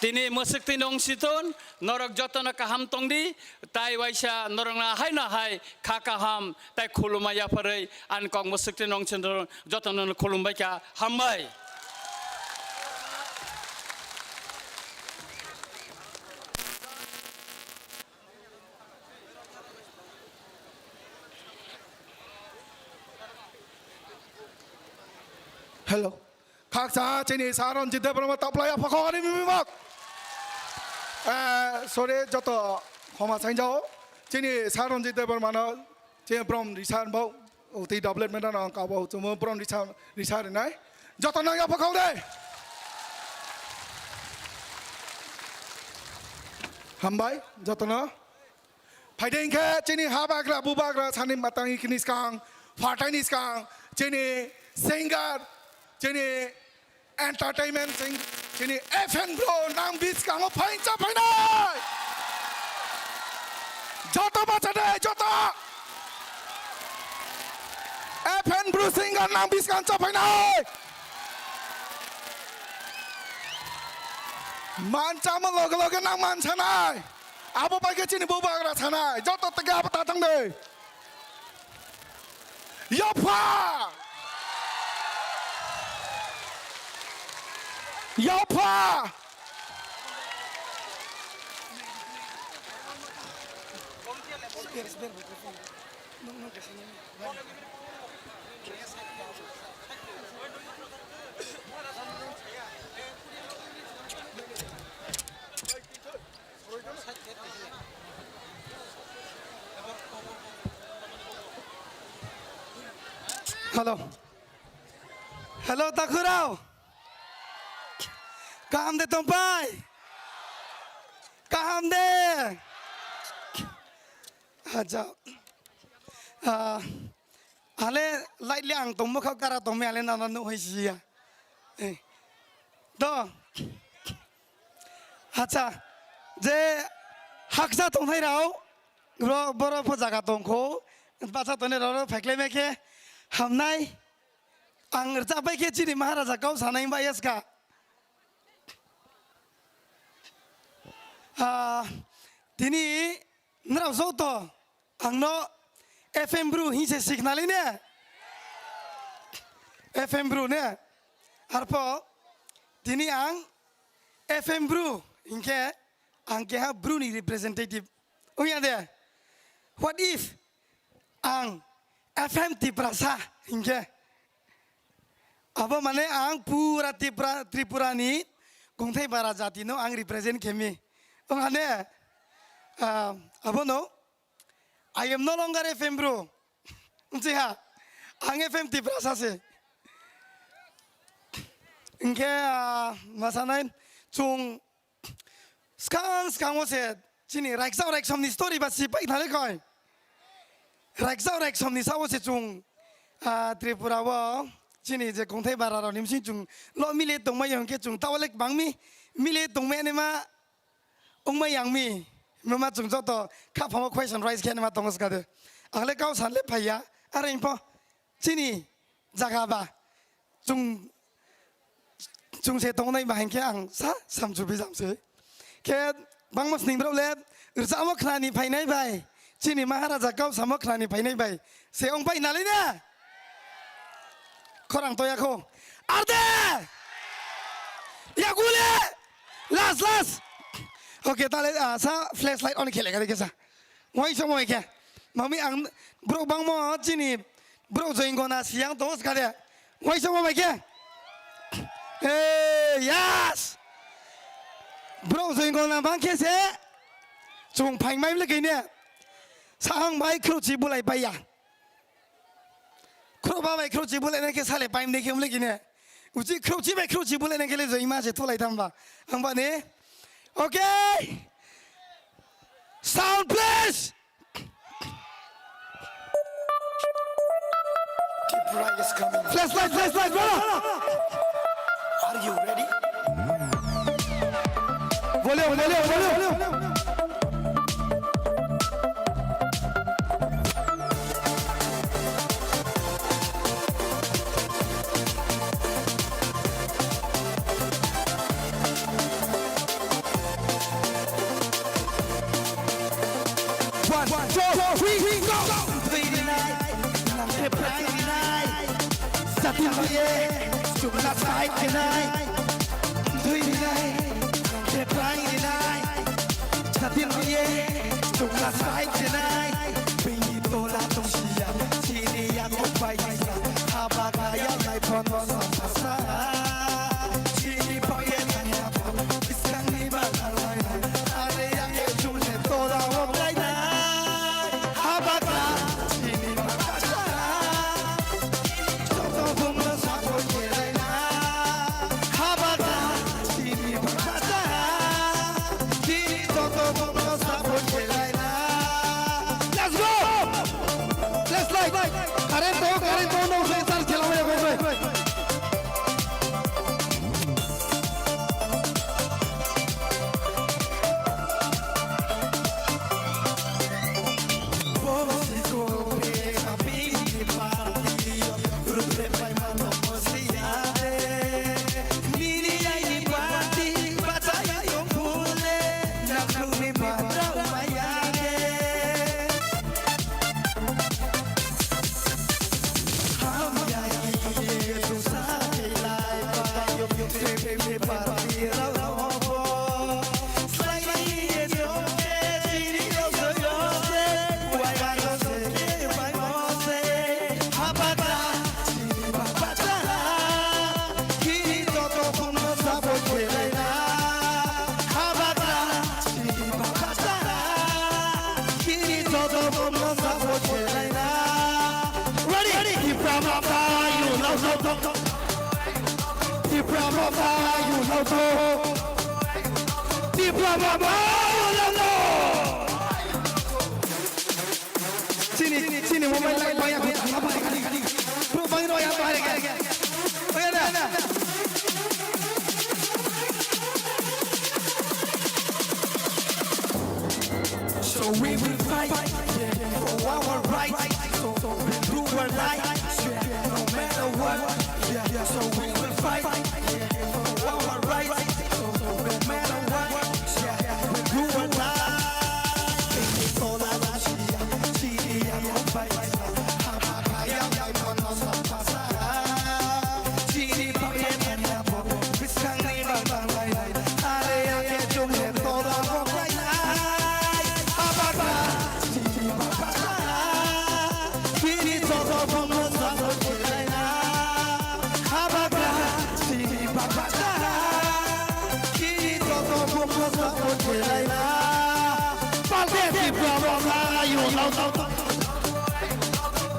Tini mwswk twi nung siton norok jotono kaham tongdi, tai waisa norokno haino hai kha kaham tai khuluma yapharwi ani kok mwswk twi nung siton jotono khulumbai kha, hambai. Hello. Khaksa chini Saronjit Debbarma taplai aphakok ani mimibak. Eh, sorry, joto khoma sainjao. Chini Saronjit Debbarmano chini brom risar bo, uti doublet mena no ang kabo chumo brom risar, risar nai. Joto nang aphakok de. Hambai, jotono. Phaidi hwnkhe chini habagra bubagra sani matang ikini skang, phatai ni skang, chini singer, chini entertainment sing, chini F N Bru nang biskango phaincha phainai. Joto bacha de, joto. F N Bru singer nang biskango cha phainai. Manchamo loge loge nang mansanai. Abo bai khe chini bubagra sanai. Joto tege abo ta thang de. Yapha! Yapha! Hello. Hello, Takhurao. Kaham de tongpai? Kaham de? Acha. Ah, ale lightly ang tongmo kha kara tongmi ale nana nuhoi siya. Eh. Do. Acha. Je haksa tongnai rao. Bro, boro pho jaga tongkho, bacha tonwi roro phaiklai mai khe hamnai. Ang rwchapbai khe chini Maharaja kau sanai ba yaska. Ah, tini nrao joto angno F M Bru hinse siknali ne? F M Bru ne? Arpho tini ang F M Bru hinkhe ang keha Bru ni representative. Wngya de? What if ang F M Tiprasa hinkhe? Abo mane ang pura Tipra-, Tripura ni kongthai bara jati no ang represent khemi. Wngya de? Ah, abono, I am no longer F M Bru. Wngsi ha? Ang F M Tiprasa se. Hinkhe, ah, masanai chung Skang skang o se chini raiksa raiksomni story ba si pai thani koi. Raiksa raiksomni sao se chung, ah, Tripura o chini je kongthai bara rok ni bising chung lo mile tongmai hwnkhe chung tawlek bangmi mile tongmai anima wngmai yangmi mama chung joto khaphang o question raise khe anima tongo skade. Ang le kau san le phaiya are info chini jaga ba. Chung, chung se tongnai ba hinkhe ang sa samsu bijam se. Khe bangma sning borok le rwchapmo khnani phainai bai, chini Maharaja kau samo khnani phainai bai se ong pai nalai na. Khorang toya kho. Arde! Yagule! Last, last! Okay, tale, ah, sa flashlight on khele gari kesa. Waisa mo khe. Mami ang borok bangmo chini borok join gona siyang tongo skade. Waisa mo khe. Hey, yes. Borok join gona bang khe se. Chung phaimai le kine. Sahang bai khruchi bulai baiya. Khro ba bai khro chi bole ne khe sale paim de khe mle kine. Uchi khro chi bai khro chi bole ne khe le joi ma se tholai tham ba. Ang ba ne. Okay. Sound please. Flashlight, flashlight, brother. Are you ready? Volume, volume, volume. One, two, three, go! Twi rinai, nang khe prai rinai, satin biye, chukla sai khenai. Twi rinai, nang khe prai rinai, satin biye, chukla sai khenai. Bini tola tongsiya, chini ya kok bai kisa, haba kaya nai phono sa sa sa. Chini poye naya phono. Chini, chini mobile light baya. Bro, bang no ya, bang ya. Oh ya da. So we will fight, yeah, for our rights. So we prove our life, yeah, no matter what. Yeah, yeah, so we will fight, yeah, for our rights. So no matter what, yeah, we prove our life.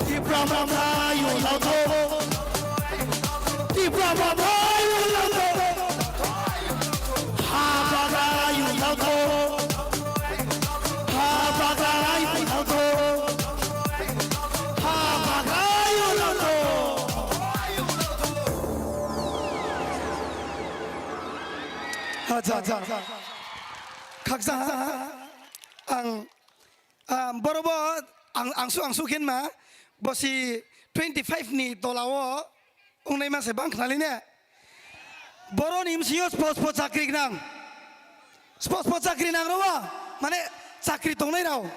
Tipra mama, you know, Tipra mama, you know, ha baga, you know, ha baga, you know, ha baga, you know. Acha, acha. Khaksa, ang Ah, boro bo ang, angsu angsu khe ma, bosi twenty five ni tola o wngnai ma se bang khnali ne. Boroni bsio spo spo chakri gnang. Spo spo chakri nang rw, mane chakri tongnai rw.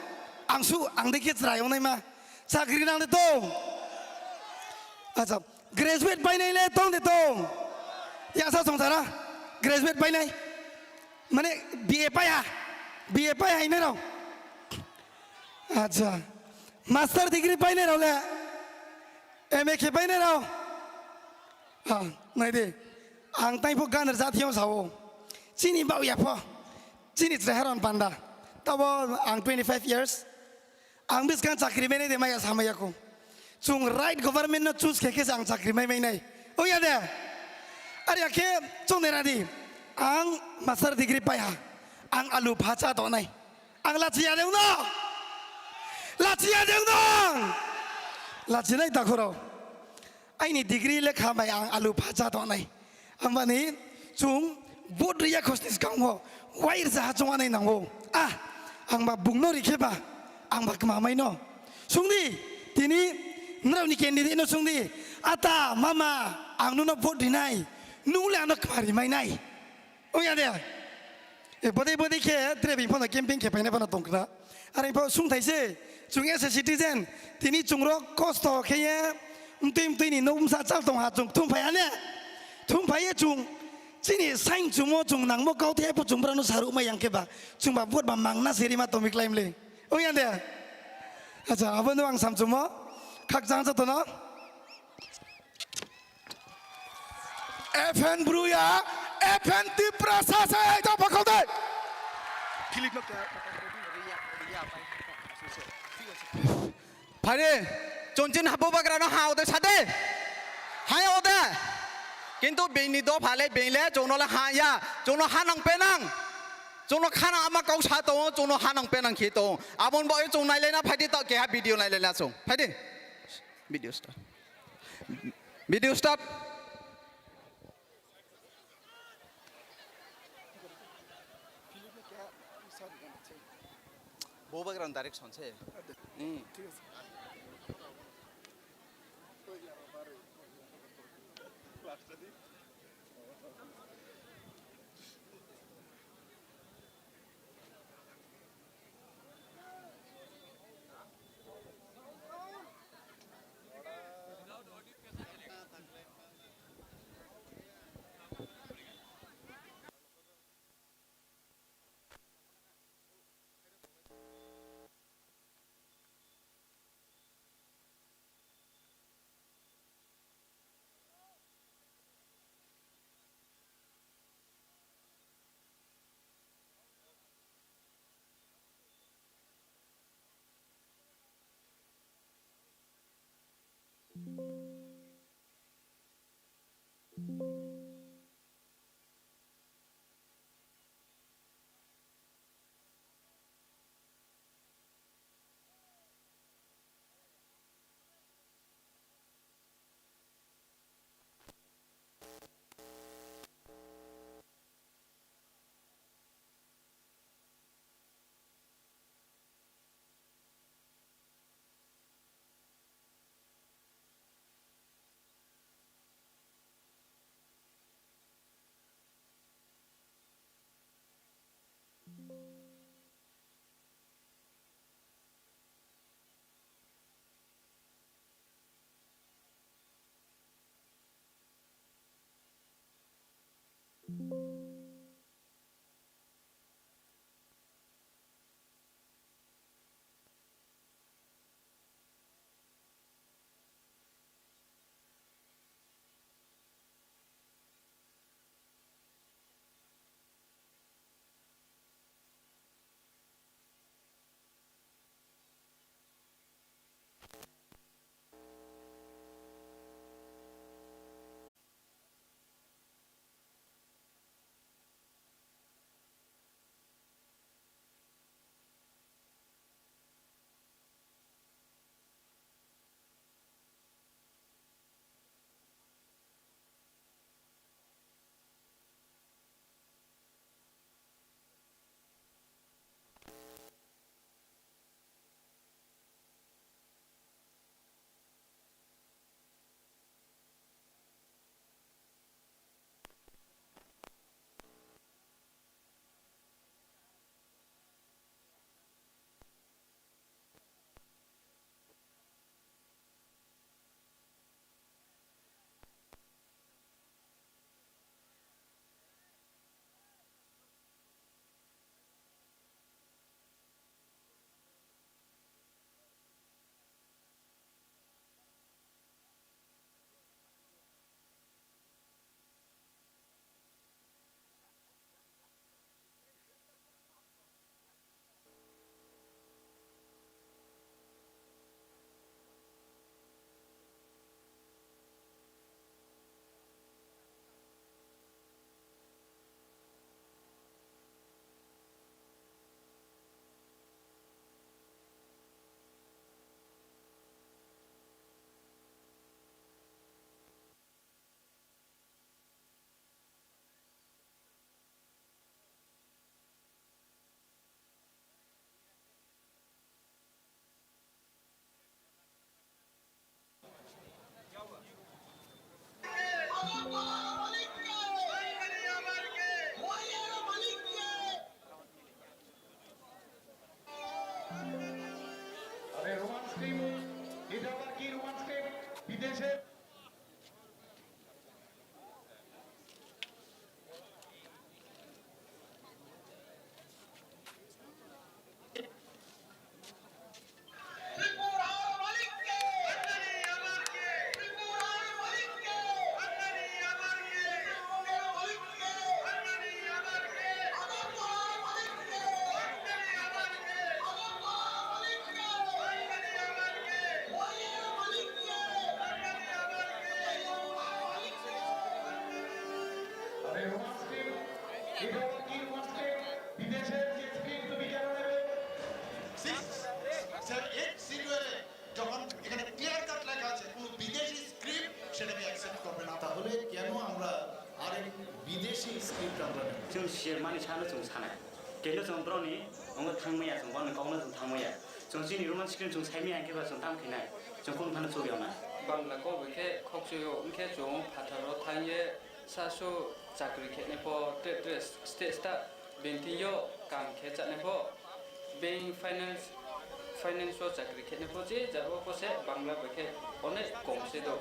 Angsu ang de khe chwrai wngnai ma. Chakri nang de tong. Acha, graduate painai le tong de tong. Yasa songsara graduate painai. Mane B A pai ha, B A pai ha ine rok. Acha. Master degree painai rok le, M A khe painai rok. Ha, nai de. Ang tai pho gan rwjak thiyong sao. Chini bau ya pho. Chini chwrai haron panda. Tabo ang twenty five years. Ang bwskang chakri mainai de maya samaya ko. Chung right government no choose khe khe ang chakri mai mainai. Oya de. Ari akhe chung de radi. Ang master degree pai ha. Ang alu phacha tonai. Ang lachiya de no. Lachiya de no. Lachinai takhoro. Aini degree lekha bai ang alu phacha tonai. Amani chung vote riya khosni skango wai rja ha chong anai nango. Ah, ang ba bungno rikhe ba, ang ba kmamai no. Sungdi, tini nrao ni candidate no sungdi. Ata, mama, ang nuno vote rinai. Nung le ano kmari mai nai. Oya de. E, bodai bodai khe tre bini phano camping khe paina phano tongkra. Are pho sung thaise, chung as a citizen, tini chungrok kosto khe ye, mtwi mtwi ni nok bwsa chal tong ha chung thum phai ane. Thum phai ye chung, chini sain chumo chung nangmo kau the pho chung brano saru ma yang khe ba, chung ba vote ba mangna seri ma tomi klaim le. Oya de. Acha, abo no ang sam chumo, khak jang joto no. F N Bruya, F N Tiprasa se ai to pakol dai. Philip no kya? Phare, chonchen hapo bagra no ha ode sade. Hai ode. Kintu bini do phale bile chono le ha ya, chono ha nang penang. Chono khana ama kau sa to, chono ha nang penang khi to. Abon bo chong nai le na phadi to ke ha video nai le na chong. Phadi. Video start. Video start. Bo background direction se. Hmm. বিদেশে আরে Roman script, এটা আবার কি Roman script? বিদেশের যে স্ক্রিপ্ট তুমি কেন নেবে? সিক্স, সেভেন, এইট সিডুয়েলে যখন এখানে ক্লিয়ার কাট লেখা আছে, কোনো বিদেশি স্ক্রিপ্ট সেটাকে অ্যাকসেপ্ট করবে না। তাহলে কেন আমরা আরেক বিদেশি স্ক্রিপ্ট আমরা নেব? Chwng sirmani sano chwng sanai. Kendo chwng borokni wngwi thangmaya, chwng bono kokno chwng thangmaya. Chwng chini Roman script chwng saimaya, hwnkhe ba chwng tamo khainai? Chwng kunu phano chukya wngnai. Bangla kok bai khe khokchwio, wngkhe chwng phatharo thangye sasu chakri khenai pho, tre tre state state bini thwngyo kam khe chanai pho, bank finance, finance o chakri khenai pho, je jagao pho se Bangla bai khe onek kom se do.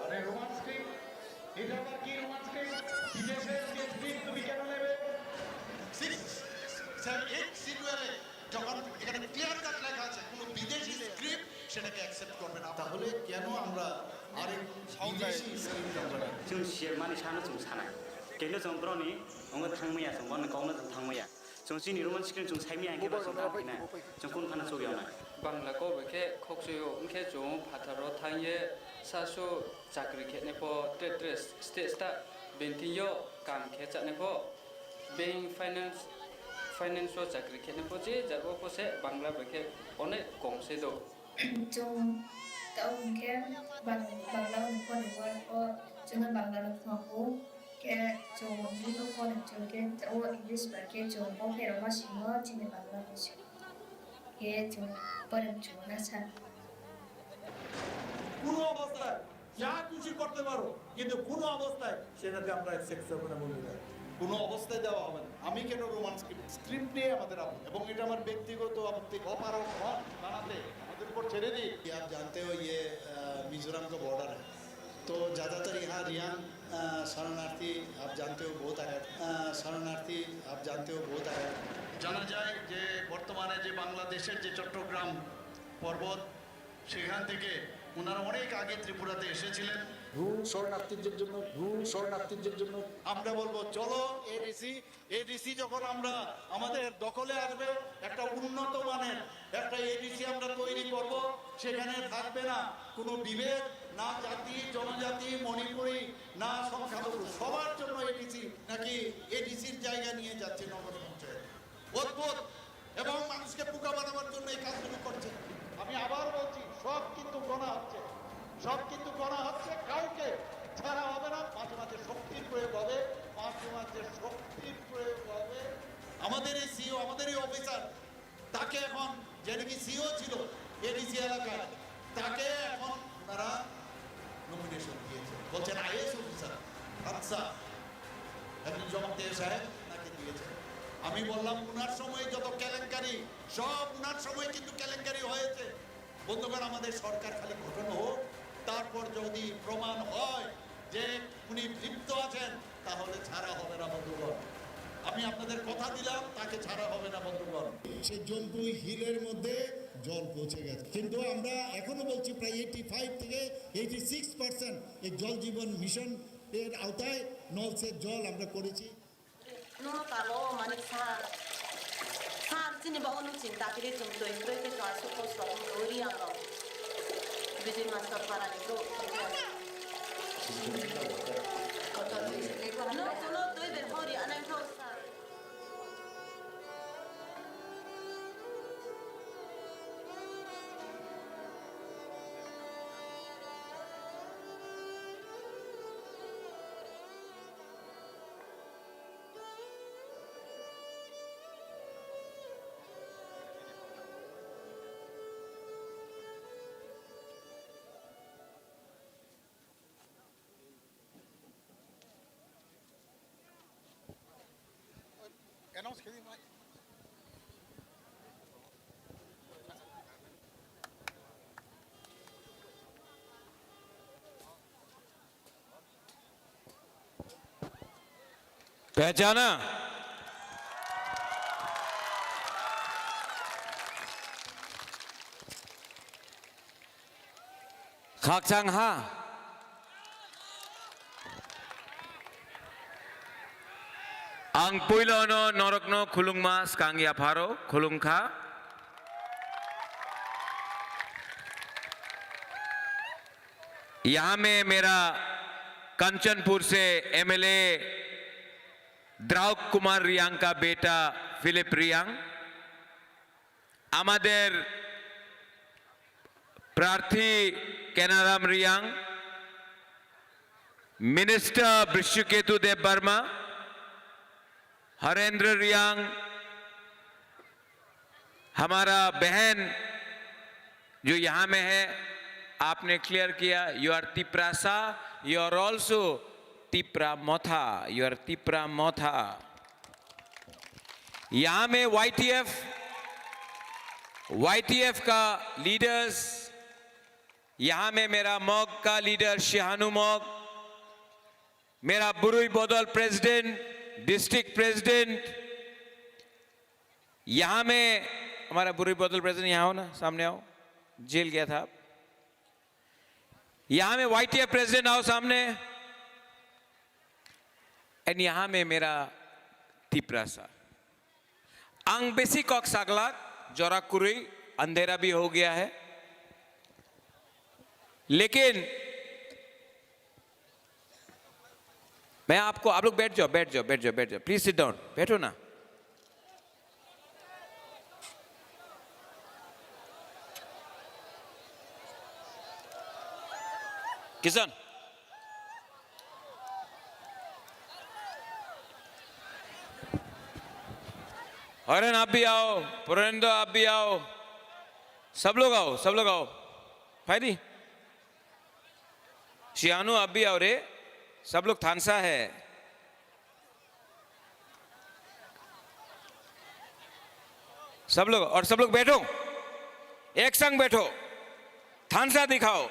আরে Roman script, এটা আবার কি Roman script? বিদেশের যে স্ক্রিপ্ট তুমি কেন নেবে? Six, seven, eight সিডুয়েলে যখন এখানে ক্লিয়ার কাট লেখা আছে, কোনো বিদেশি স্ক্রিপ্ট সেটাকে অ্যাকসেপ্ট করবে না। তাহলে কেন আমরা আরেক বিদেশি স্ক্রিপ্ট আমরা নেব? Chwng sirmani sano chwng sanai. Kendo chwng borokni wngwi thangmaya, chwng bono kokno chwng thangmaya. Chwng chini Roman script chwng saimaya, hwnkhe ba chwng tamo khainai? Chwng kunu phano chukya wngnai. Bangla kok bai khe khokchwio, wngkhe chwng phatharo thangye sasu chakri khenai pho, tre tre state state bini thwngyo kam khe chanai pho, bank finance, finance o chakri khenai pho, je jagao pho se Bangla bai khe onek kom se do. Chwng tamo hwnkhe Bang-, Bangla ni phone ni word o chwngno Bangla no phunukgo, khe chwng English o phone ni chwng khe o English bai khe chwng o pherok ma simo chini Bangla bai simo. Khe chwng pore chwng na sa. কোনো অবস্থায় যা খুশি করতে পারো, কিন্তু কোনো অবস্থায় সেটাতে আমরা অ্যাকসেপ্ট করবো না, বন্ধুরা। কোনো অবস্থায় দেওয়া হবে না। আমি কেন রোমান স্ক্রিপ্ট, স্ক্রিপ্ট নিয়ে আমাদের আপত্তি, এবং এটা আমার ব্যক্তিগত আপত্তি। অপারগ হন বানাতে আমাদের উপর ছেড়ে দিন। आप जानते हो, ये, अ, मिजोरम का बॉर्डर है, तो ज़्यादातर यहाँ रियांग, अ, शरणार्थी, आप जानते हो, बहुत आया, अ, शरणार्थी, आप जानते हो, बहुत आया। জানা যায় যে বর্তমানে যে বাংলাদেশের যে চট্টগ্রাম পর্বত, সেখান থেকে ওনারা অনেক আগে ত্রিপুরাতে এসেছিলেন। রুশ শরণার্থীদের জন্য, রুশ শরণার্থীদের জন্য আমরা বলবো, চলো এডিসি, এডিসি যখন আমরা আমাদের দখলে আসবে, একটা উন্নত মানের একটা এডিসি আমরা তৈরি করব। সেখানে থাকবে না কোনো বিভেদ, না জাতি, জনজাতি, মণিপুরি, না সংখ্যালঘু, সবার জন্য এডিসি। নাকি এডিসির জায়গা নিয়ে যাচ্ছে নগর পঞ্চায়েত? অদ্ভুত। এবং মানুষকে বোকা বানাবার জন্য এই কাজগুলো করছে। আমি আবার বলছি, সব কিন্তু গণা হচ্ছে, সব কিন্তু গণা হচ্ছে, কাউকে ছাড়া হবে না। মাঝে মাঝে শক্তির প্রয়োগ হবে, মাঝে মাঝে শক্তির প্রয়োগ হবে। আমাদের এই সিইও, আমাদের এই অফিসার, তাকে এখন, যে নাকি সিইও ছিল এডিসি এলাকায়, তাকে এখন ওনারা নমিনেশন দিয়েছে, বলছেন আইএএস অফিসার। আচ্ছা, আপনি জবাব দিয়ে সাহেব নাকি দিয়েছেন? আমি বললাম, ওনার সময় যত কেলেঙ্কারি, সব ওনার সময় কিন্তু কেলেঙ্কারি হয়েছে। বন্ধুগণ, আমাদের সরকার খালি গঠন হোক, তারপর যদি প্রমাণ হয় যে উনি লিপ্ত আছেন, তাহলে ছাড়া হবে না, বন্ধুগণ। আমি আপনাদের কথা দিলাম, তাকে ছাড়া হবে না, বন্ধুগণ। সে জম্পুই হিলের মধ্যে জল পৌঁছে গেছে, কিন্তু আমরা এখনো বলছি প্রায় এইটি ফাইভ থেকে এইটি সিক্স পার্সেন্ট এই জল জীবন মিশন এর আওতায় নলসের জল আমরা করেছি। Nono tamo mani sa, sa chini ba onu chinta kiri chum tui tui ke chwa su ko so uri ang rok. Bijin master para ni bro. No, no, tui ber hori anai thok sa. Pehchana. Khakchang ha. Ang puilono norokno khulungma swkang yapharo khulungkha. यहाँ में मेरा कंचनपुर से एमएलए द्राउक कुमार रियांग का बेटा फिलिप रियांग, আমাদের প্রার্থী কেনারাম রিয়াং, মিনিস্টার বৃষকেতু দেববর্মা, হরেন্দ্র রিয়াং, हमारा बहन जो यहाँ में है, आपने क्लियर किया, you are Tiprasa, you are also Tipra Motha, you are Tipra Motha। यहाँ में वाईटीएफ, वाईटीएफ का लीडर्स, यहाँ में मेरा मग का लीडर शिहानु मग, मेरा बुरुई बदल प्रेसिडेंट, डिस्ट्रिक्ट प्रेसिडेंट, यहाँ में हमारा बुरुई बदल प्रेसिडेंट, यहाँ हो ना, सामने आओ, जेल गया था आप। यहाँ में वाईटीएफ प्रेसिडेंट आओ सामने, एंड यहाँ में मेरा Tiprasa. Ang besi kok saglak, jora kwrwi, andhera bhi ho gaya hai, lekin मैं आपको, आप लोग बैठ जाओ, बैठ जाओ, बैठ जाओ, बैठ जाओ, प्लीज सिट डाउन, बैठो ना। किशन, हरेन, आप भी आओ, पुरेंद्र, आप भी आओ, सब लोग आओ, सब लोग आओ। फायदी, शिहानु, आप भी आओ रे, सब लोग थानसा है। सब लोग, और सब लोग बैठो, एक संग बैठो, थानसा दिखाओ।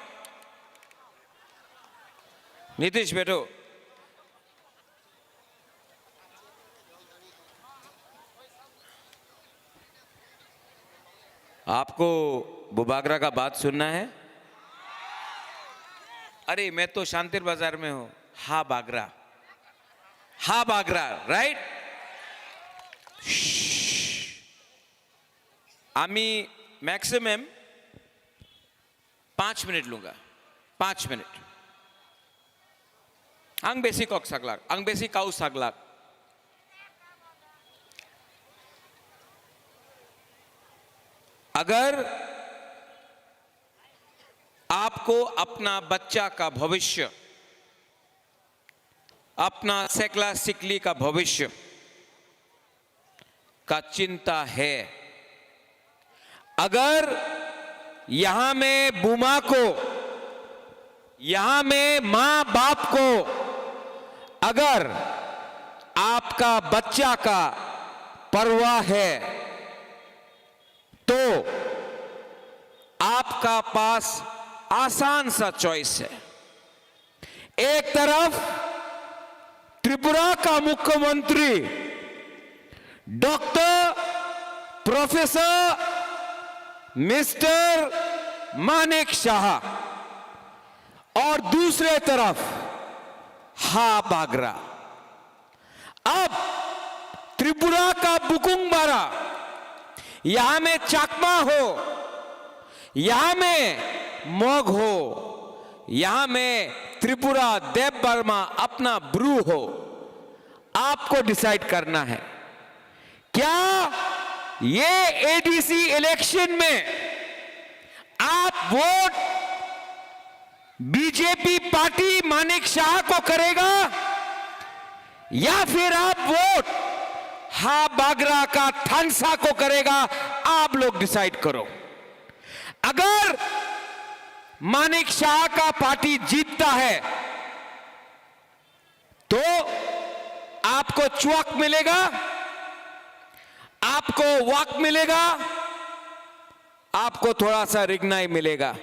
नीतीश, बैठो। आपको बुबागरा का बात सुनना है? अरे, मैं तो शांतिर बाजार में हूं। हा बागरा, हा बागरा, राइट? আমি ম্যাক্সিমাম পাঁচ মিনিট লুঙ্গা, পাঁচ minute. Ang besi kok saglak, ang besi kau saglak. अगर आपको अपना बच्चा का भविष्य, अपना सेकला सिकली का भविष्य का चिंता है, अगर यहां में बुमा को, यहां में मां बाप को अगर आपका बच्चा का परवाह है, तो आपका पास आसान सा चॉइस है। एक तरफ त्रिपुरा का मुख्यमंत्री डॉक्टर प्रोफेसर मिस्टर मानिक शाह और दूसरे तरफ हा बागरा। अब त्रिपुरा का बुकुंग बारा, यहां में चाकमा हो, यहां में मग हो, यहां में त्रिपुरा देव वर्मा अपना ब्रू हो, आपको डिसाइड करना है। क्या ये एडीसी इलेक्शन में आप वोट बीजेपी पार्टी मानिक शाह को करेगा या फिर आप वोट हा बागरा का थानसा को करेगा? आप लोग डिसाइड करो। अगर मानिक शाह का पार्टी जीतता है तो आपको चुअक मिलेगा, आपको वक्त मिलेगा, आपको थोड़ा सा रिगनाई मिलेगा,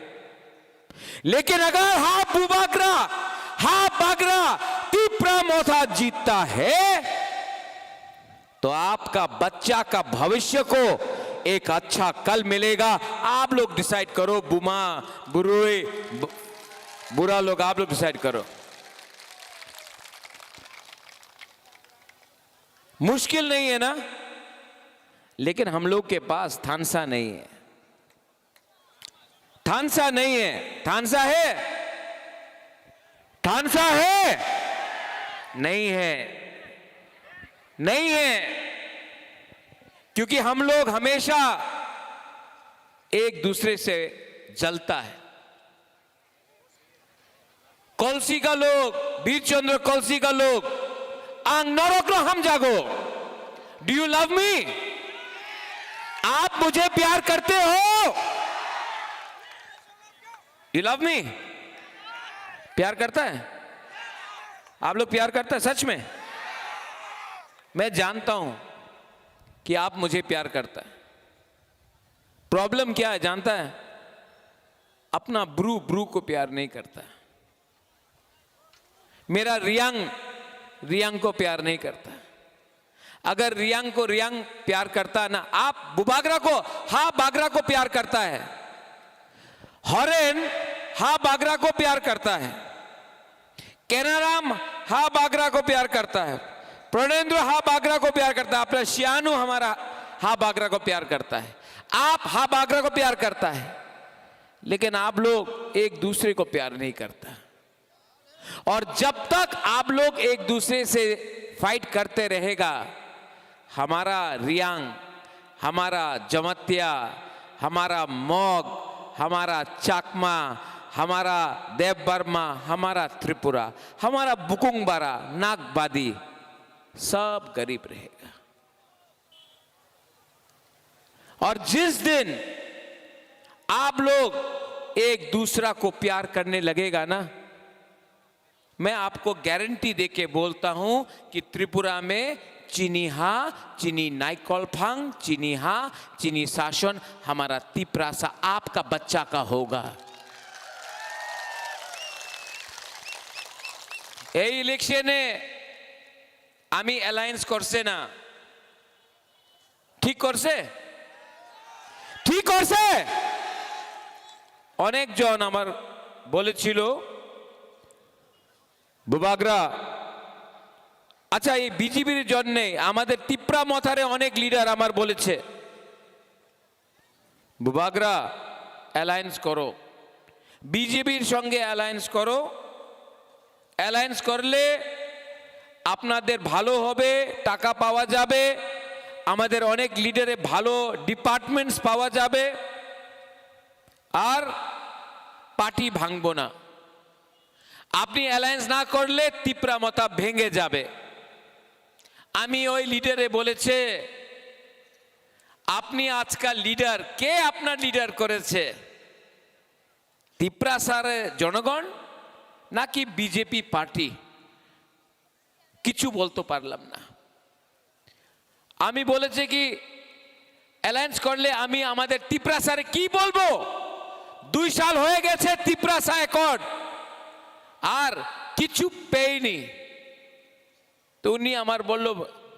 लेकिन अगर हाफ बुबागरा, हाफ बागरा तिप्रा मोथा जीतता है, तो आपका बच्चा का भविष्य को एक अच्छा कल मिलेगा। आप लोग डिसाइड करो, बुमा, बुरुई, ब-, बुरा लोग, आप लोग डिसाइड करो। मुश्किल नहीं है ना? लेकिन हम लोग के पास थानसा नहीं है। थानसा नहीं है। थानसा है? थानसा है? नहीं है। नहीं है। क्योंकि हम लोग हमेशा एक दूसरे से जलता है। कलसी का लोग, वीर चंद्र कलसी का लोग, ang norokno hamjago. Do you love me? आप मुझे प्यार करते हो? You love me? प्यार करता है? आप लोग प्यार करता है सच में? मैं जानता हूं कि आप मुझे प्यार करता है। प्रॉब्लम क्या है जानता है? अपना ब्रू ब्रू को प्यार नहीं करता। मेरा रियांग रियांग को प्यार नहीं करता। अगर रियांग को रियांग प्यार करता ना, आप बुबागरा को, हा बागरा को प्यार करता है। हरेन हा बागरा को प्यार करता है। केनाराम हा बागरा को प्यार करता है। प्रणेंद्र हा बागरा को प्यार करता है। अपना शियानू हमारा हा बागरा को प्यार करता है। आप हा बागरा को प्यार करता है। लेकिन आप लोग एक दूसरे को प्यार नहीं करता। और जब तक आप लोग एक दूसरे से फाइट करते रहेगा, हमारा रियांग, हमारा जमतिया, हमारा मग, हमारा चाकमा, हमारा देवबर्मा, हमारा त्रिपुरा, हमारा बुकुंगबारा, नागबादी, सब गरीब रहेगा। और जिस दिन आप लोग एक दूसरा को प्यार करने लगेगा ना, मैं आपको गारंटी देके बोलता हूं कि त्रिपुरा में चीनी हा, चीनी नाइकल फांग, चीनी हा, चीनी शासन हमारा तिपरासा आपका बच्चा का होगा। এই ইলেকশনে আমি অ্যালায়েন্স করছে না, ঠিক করছে? ঠিক করছে? অনেকজন আমার বলেছিল, বুবাগ্রা, আচ্ছা, এই বিজেপির জন্যে আমাদের তিপ্রা মথারে অনেক লিডার আমার বলেছে, বুবাগ্রা, অ্যালায়েন্স করো, বিজেপির সঙ্গে অ্যালায়েন্স করো। অ্যালায়েন্স করলে আপনাদের ভালো হবে, টাকা পাওয়া যাবে, আমাদের অনেক লিডারে ভালো ডিপার্টমেন্টস পাওয়া যাবে, আর পার্টি ভাঙবো না। আপনি অ্যালায়েন্স না করলে তিপ্রা মথা ভেঙে যাবে। আমি ওই লিডারে বলেছে, আপনি আজকাল লিডার, কে আপনার লিডার করেছে? তিপ্রাসার জনগণ নাকি বিজেপি পার্টি? কিছু বলতে পারলাম না। আমি বলেছি কি, অ্যালায়েন্স করলে আমি আমাদের তিপ্রাসারে কি বলবো? দুই সাল হয়ে গেছে তিপ্রাসা অ্যাকর্ড, আর কিছু পেইনি। তো উনি আমার বলল,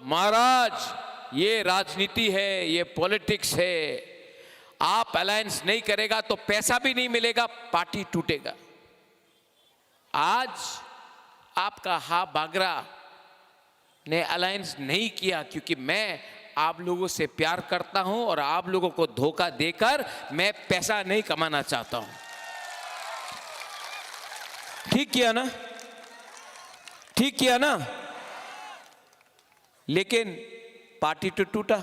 महाराज, ये राजनीति है, ये पॉलिटिक्स है, आप अलायंस नहीं करेगा तो पैसा भी नहीं मिलेगा, पार्टी टूटेगा। आज आपका हा बागरा ने अलायंस नहीं किया, क्योंकि मैं आप लोगों से प्यार करता हूं और आप लोगों को धोखा देकर मैं पैसा नहीं कमाना चाहता हूं। ठीक किया ना? ठीक किया ना? लेकिन पार्टी तो टूटा।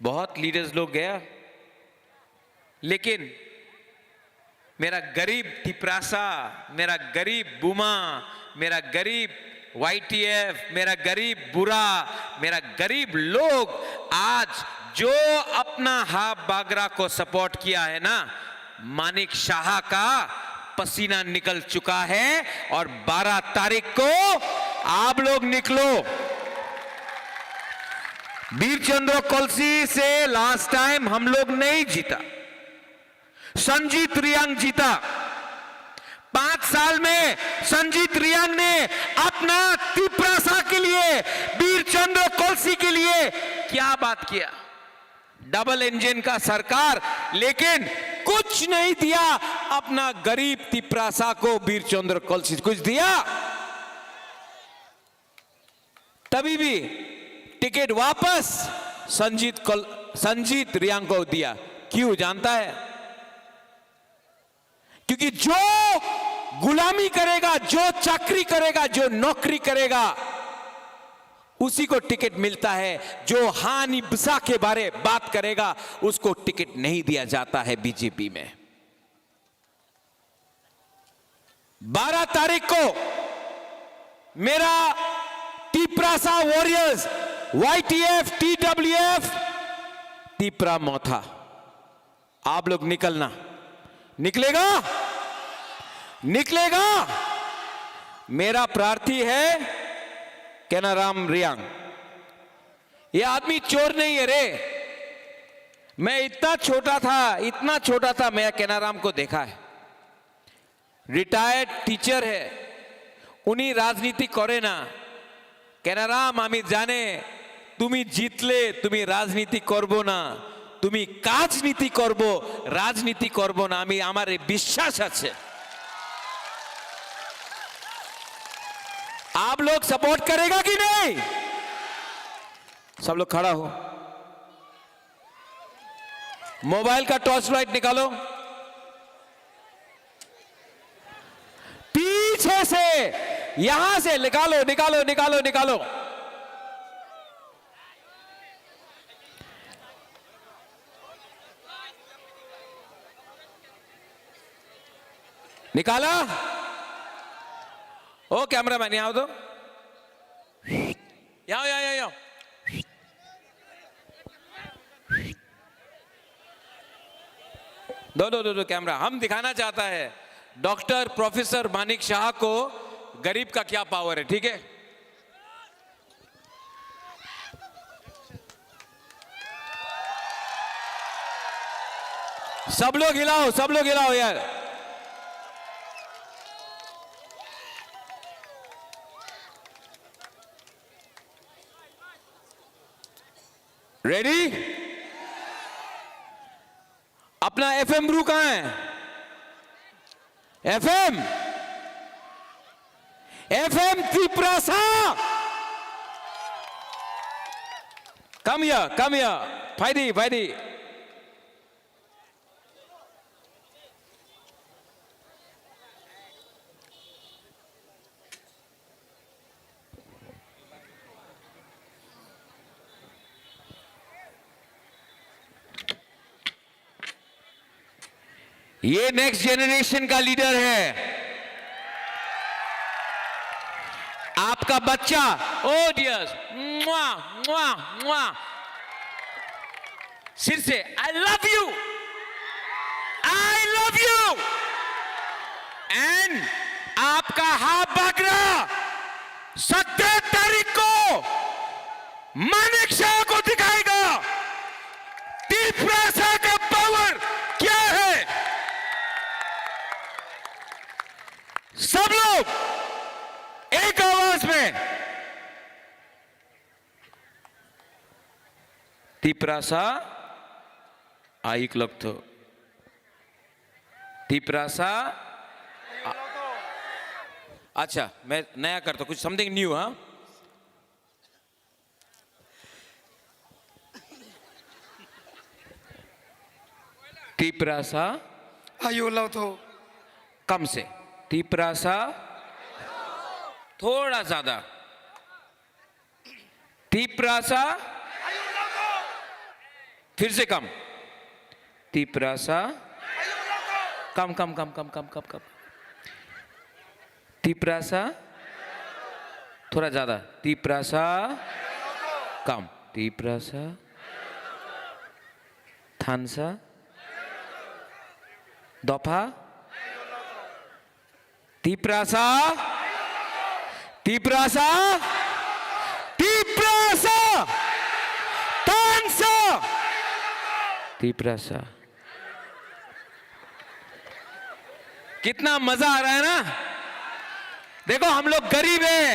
बहुत लीडर्स लोग गया, लेकिन मेरा गरीब तिपरासा, मेरा गरीब बुमा, मेरा गरीब वाईटीएफ, मेरा गरीब बुरा, मेरा गरीब लोग आज जो अपना हा बागरा को सपोर्ट किया है ना, मानिक शाह का पसीना निकल चुका है और बारह तारीख को आप लोग निकलो। बीर चंद्र कलसी से लास्ट टाइम हम लोग नहीं जीता, संजीत रियांग जीता। पांच साल में संजीत रियांग ने अपना तिपरासा के लिए, बीर चंद्र कलसी के लिए क्या बात किया? डबल इंजन का सरकार, लेकिन कुछ नहीं दिया अपना गरीब तिपरासा को। बीर चंद्र कलसी कुछ दिया? तभी भी टिकट वापस संजीत कल-, संजीत रियांग को दिया। क्यों जानता है? क्योंकि जो गुलामी करेगा, जो चाकरी करेगा, जो नौकरी करेगा, उसी को टिकट मिलता है। जो हानि बसा के बारे बात करेगा, उसको टिकट नहीं दिया जाता है बीजेपी में। बारह तारीख को मेरा Tiprasa warriors, YTF, TWF, Tipra Motha, आप लोग निकलना। निकलेगा? निकलेगा? मेरा प्रार्थी है केनाराम रियांग। ये आदमी चोर नहीं है रे। मैं इतना छोटा था, इतना छोटा था, मैं केनाराम को देखा है। रिटायर्ड टीचर है, उनी राजनीति करे ना। केनाराम, आमी जाने तुमी जितले तुमी राजनीति करबो ना, तुमी काजनीति करबो, राजनीति करबो ना। आमी, आमारे विश्वास आछे। आप लोग सपोर्ट करेगा कि नहीं? सब लोग खड़ा हो, मोबाइल का टॉर्च लाइट निकालो, पीछे से, यहां से निकालो, निकालो, निकालो, निकालो। निकाला? ओ कैमरामैन, यहाँ आओ तो। यहाँ, यहाँ, यहाँ, यहाँ। दो, दो, दो, दो कैमरा। हम दिखाना चाहता है डॉक्टर प्रोफेसर मानिक शाह को गरीब का क्या पावर है, ठीक है? सब लोग हिलाओ, सब लोग हिलाओ यार। रेडी? अपना एफएम ब्रू कहाँ है? FM, FM Tiprasa. Come here, come here. Phaidi, phaidi. ये नेक्स्ट जनरेशन का लीडर है, आपका बच्चा। ओ डियर्स, मुआ, मुआ, मुआ। सिर से, I love you, I love you। And आपका हा बागरा सत्रह तारीख को मानिक शाह को दिखाएगा तिपरासा का पावर क्या है। सब लोग एक आवाज में। तिपरासा आयुक लगतो। तिपरासा। आ-, अच्छा, मैं नया करता हूँ, कुछ समथिंग न्यू, हाँ? तिपरासा। आयु लगतो। कम से। तिपरासा। थोड़ा ज्यादा। तिपरासा। फिर से कम। तिपरासा। कम, कम, कम। तिपरासा। थोड़ा ज्यादा। तिपरासा। कम। तिपरासा। थानसा। दफा। तिपरासा, तिपरासा, तिपरासा, Tiprasa. कितना मजा आ रहा है ना? देखो, हम लोग गरीब है,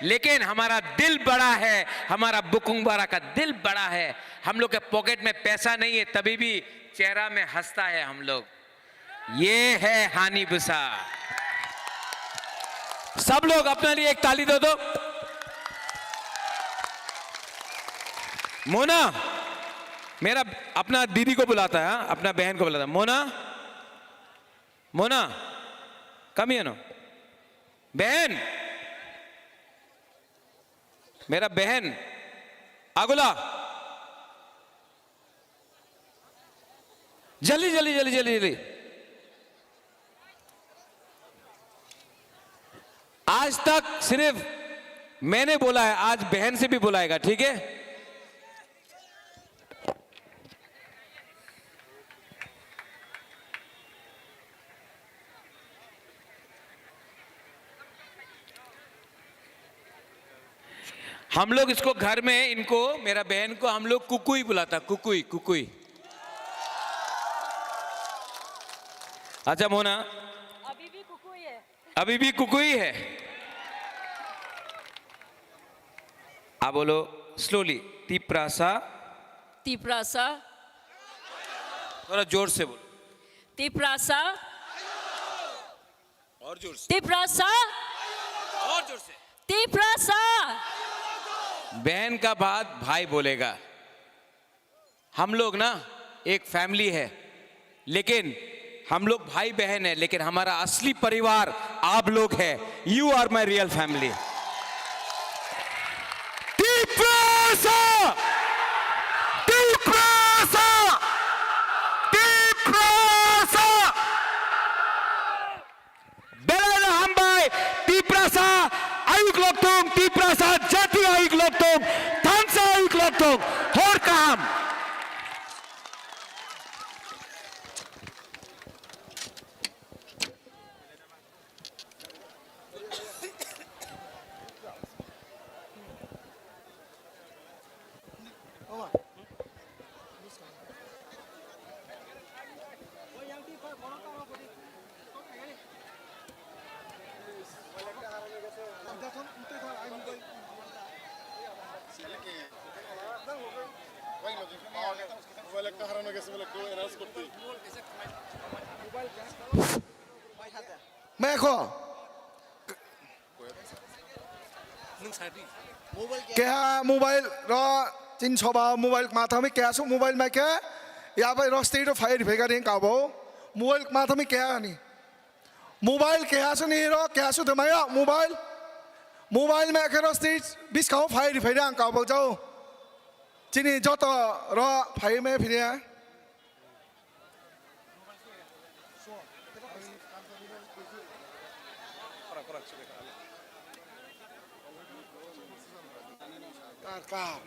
लेकिन हमारा दिल बड़ा है। हमारा बुकुंगबारा का दिल बड़ा है। हम लोग के पॉकेट में पैसा नहीं है, तभी भी चेहरा में हंसता है हम लोग। ये है हानी बुसा। सब लोग अपने लिए एक ताली दे दो। मोना, मेरा, अपना दीदी को बुलाता है, हाँ? अपना बहन को बुलाता है। मोना, मोना, कम हियर नो। बहन, मेरा बहन, आगुला, जल्दी, जल्दी, जल्दी, जल्दी, जल्दी। आज तक सिर्फ मैंने बोला है, आज बहन से भी बुलाएगा, ठीक है? हम लोग इसको घर में, इनको, मेरा बहन को हम लोग कुकुई बुलाता, कुकुई, कुकुई। अच्छा मोना, अभी भी कुकुई है। अभी भी कुकुई है। आप बोलो slowly, तिप्रासा। तिप्रासा। थोड़ा जोर से बोलो। तिप्रासा। और जोर से। तिप्रासा। और जोर से। तिप्रासा। बहन का बाद भाई बोलेगा। हम लोग ना एक फैमिली है, लेकिन हम लोग भाई बहन है, लेकिन हमारा असली परिवार आप लोग है। You are my real family. Tiprasa! तिप्रासा! Tiprasa! Belai no hambai, Tiprasa ayuk lokthung, Tiprasa jati ayuk lokthung, thansa ayuk lokthung, hor kaham. Mobile একটা হারানো গেছে বলে কেউ announce করতে। Mekho. Keha mobile ro tin soba mobile kma thangwi keha aswk mobile mai khe ya bai ro state o phai rifai gari wngkha bo mobile kma thangwi keha ani mobile keha aswk ni ro keha aswk de mayo mobile mobile mai khe ro state biskang o phai rifai de ang kabo jao chini joto ro phai mai phiria. Kar, kar.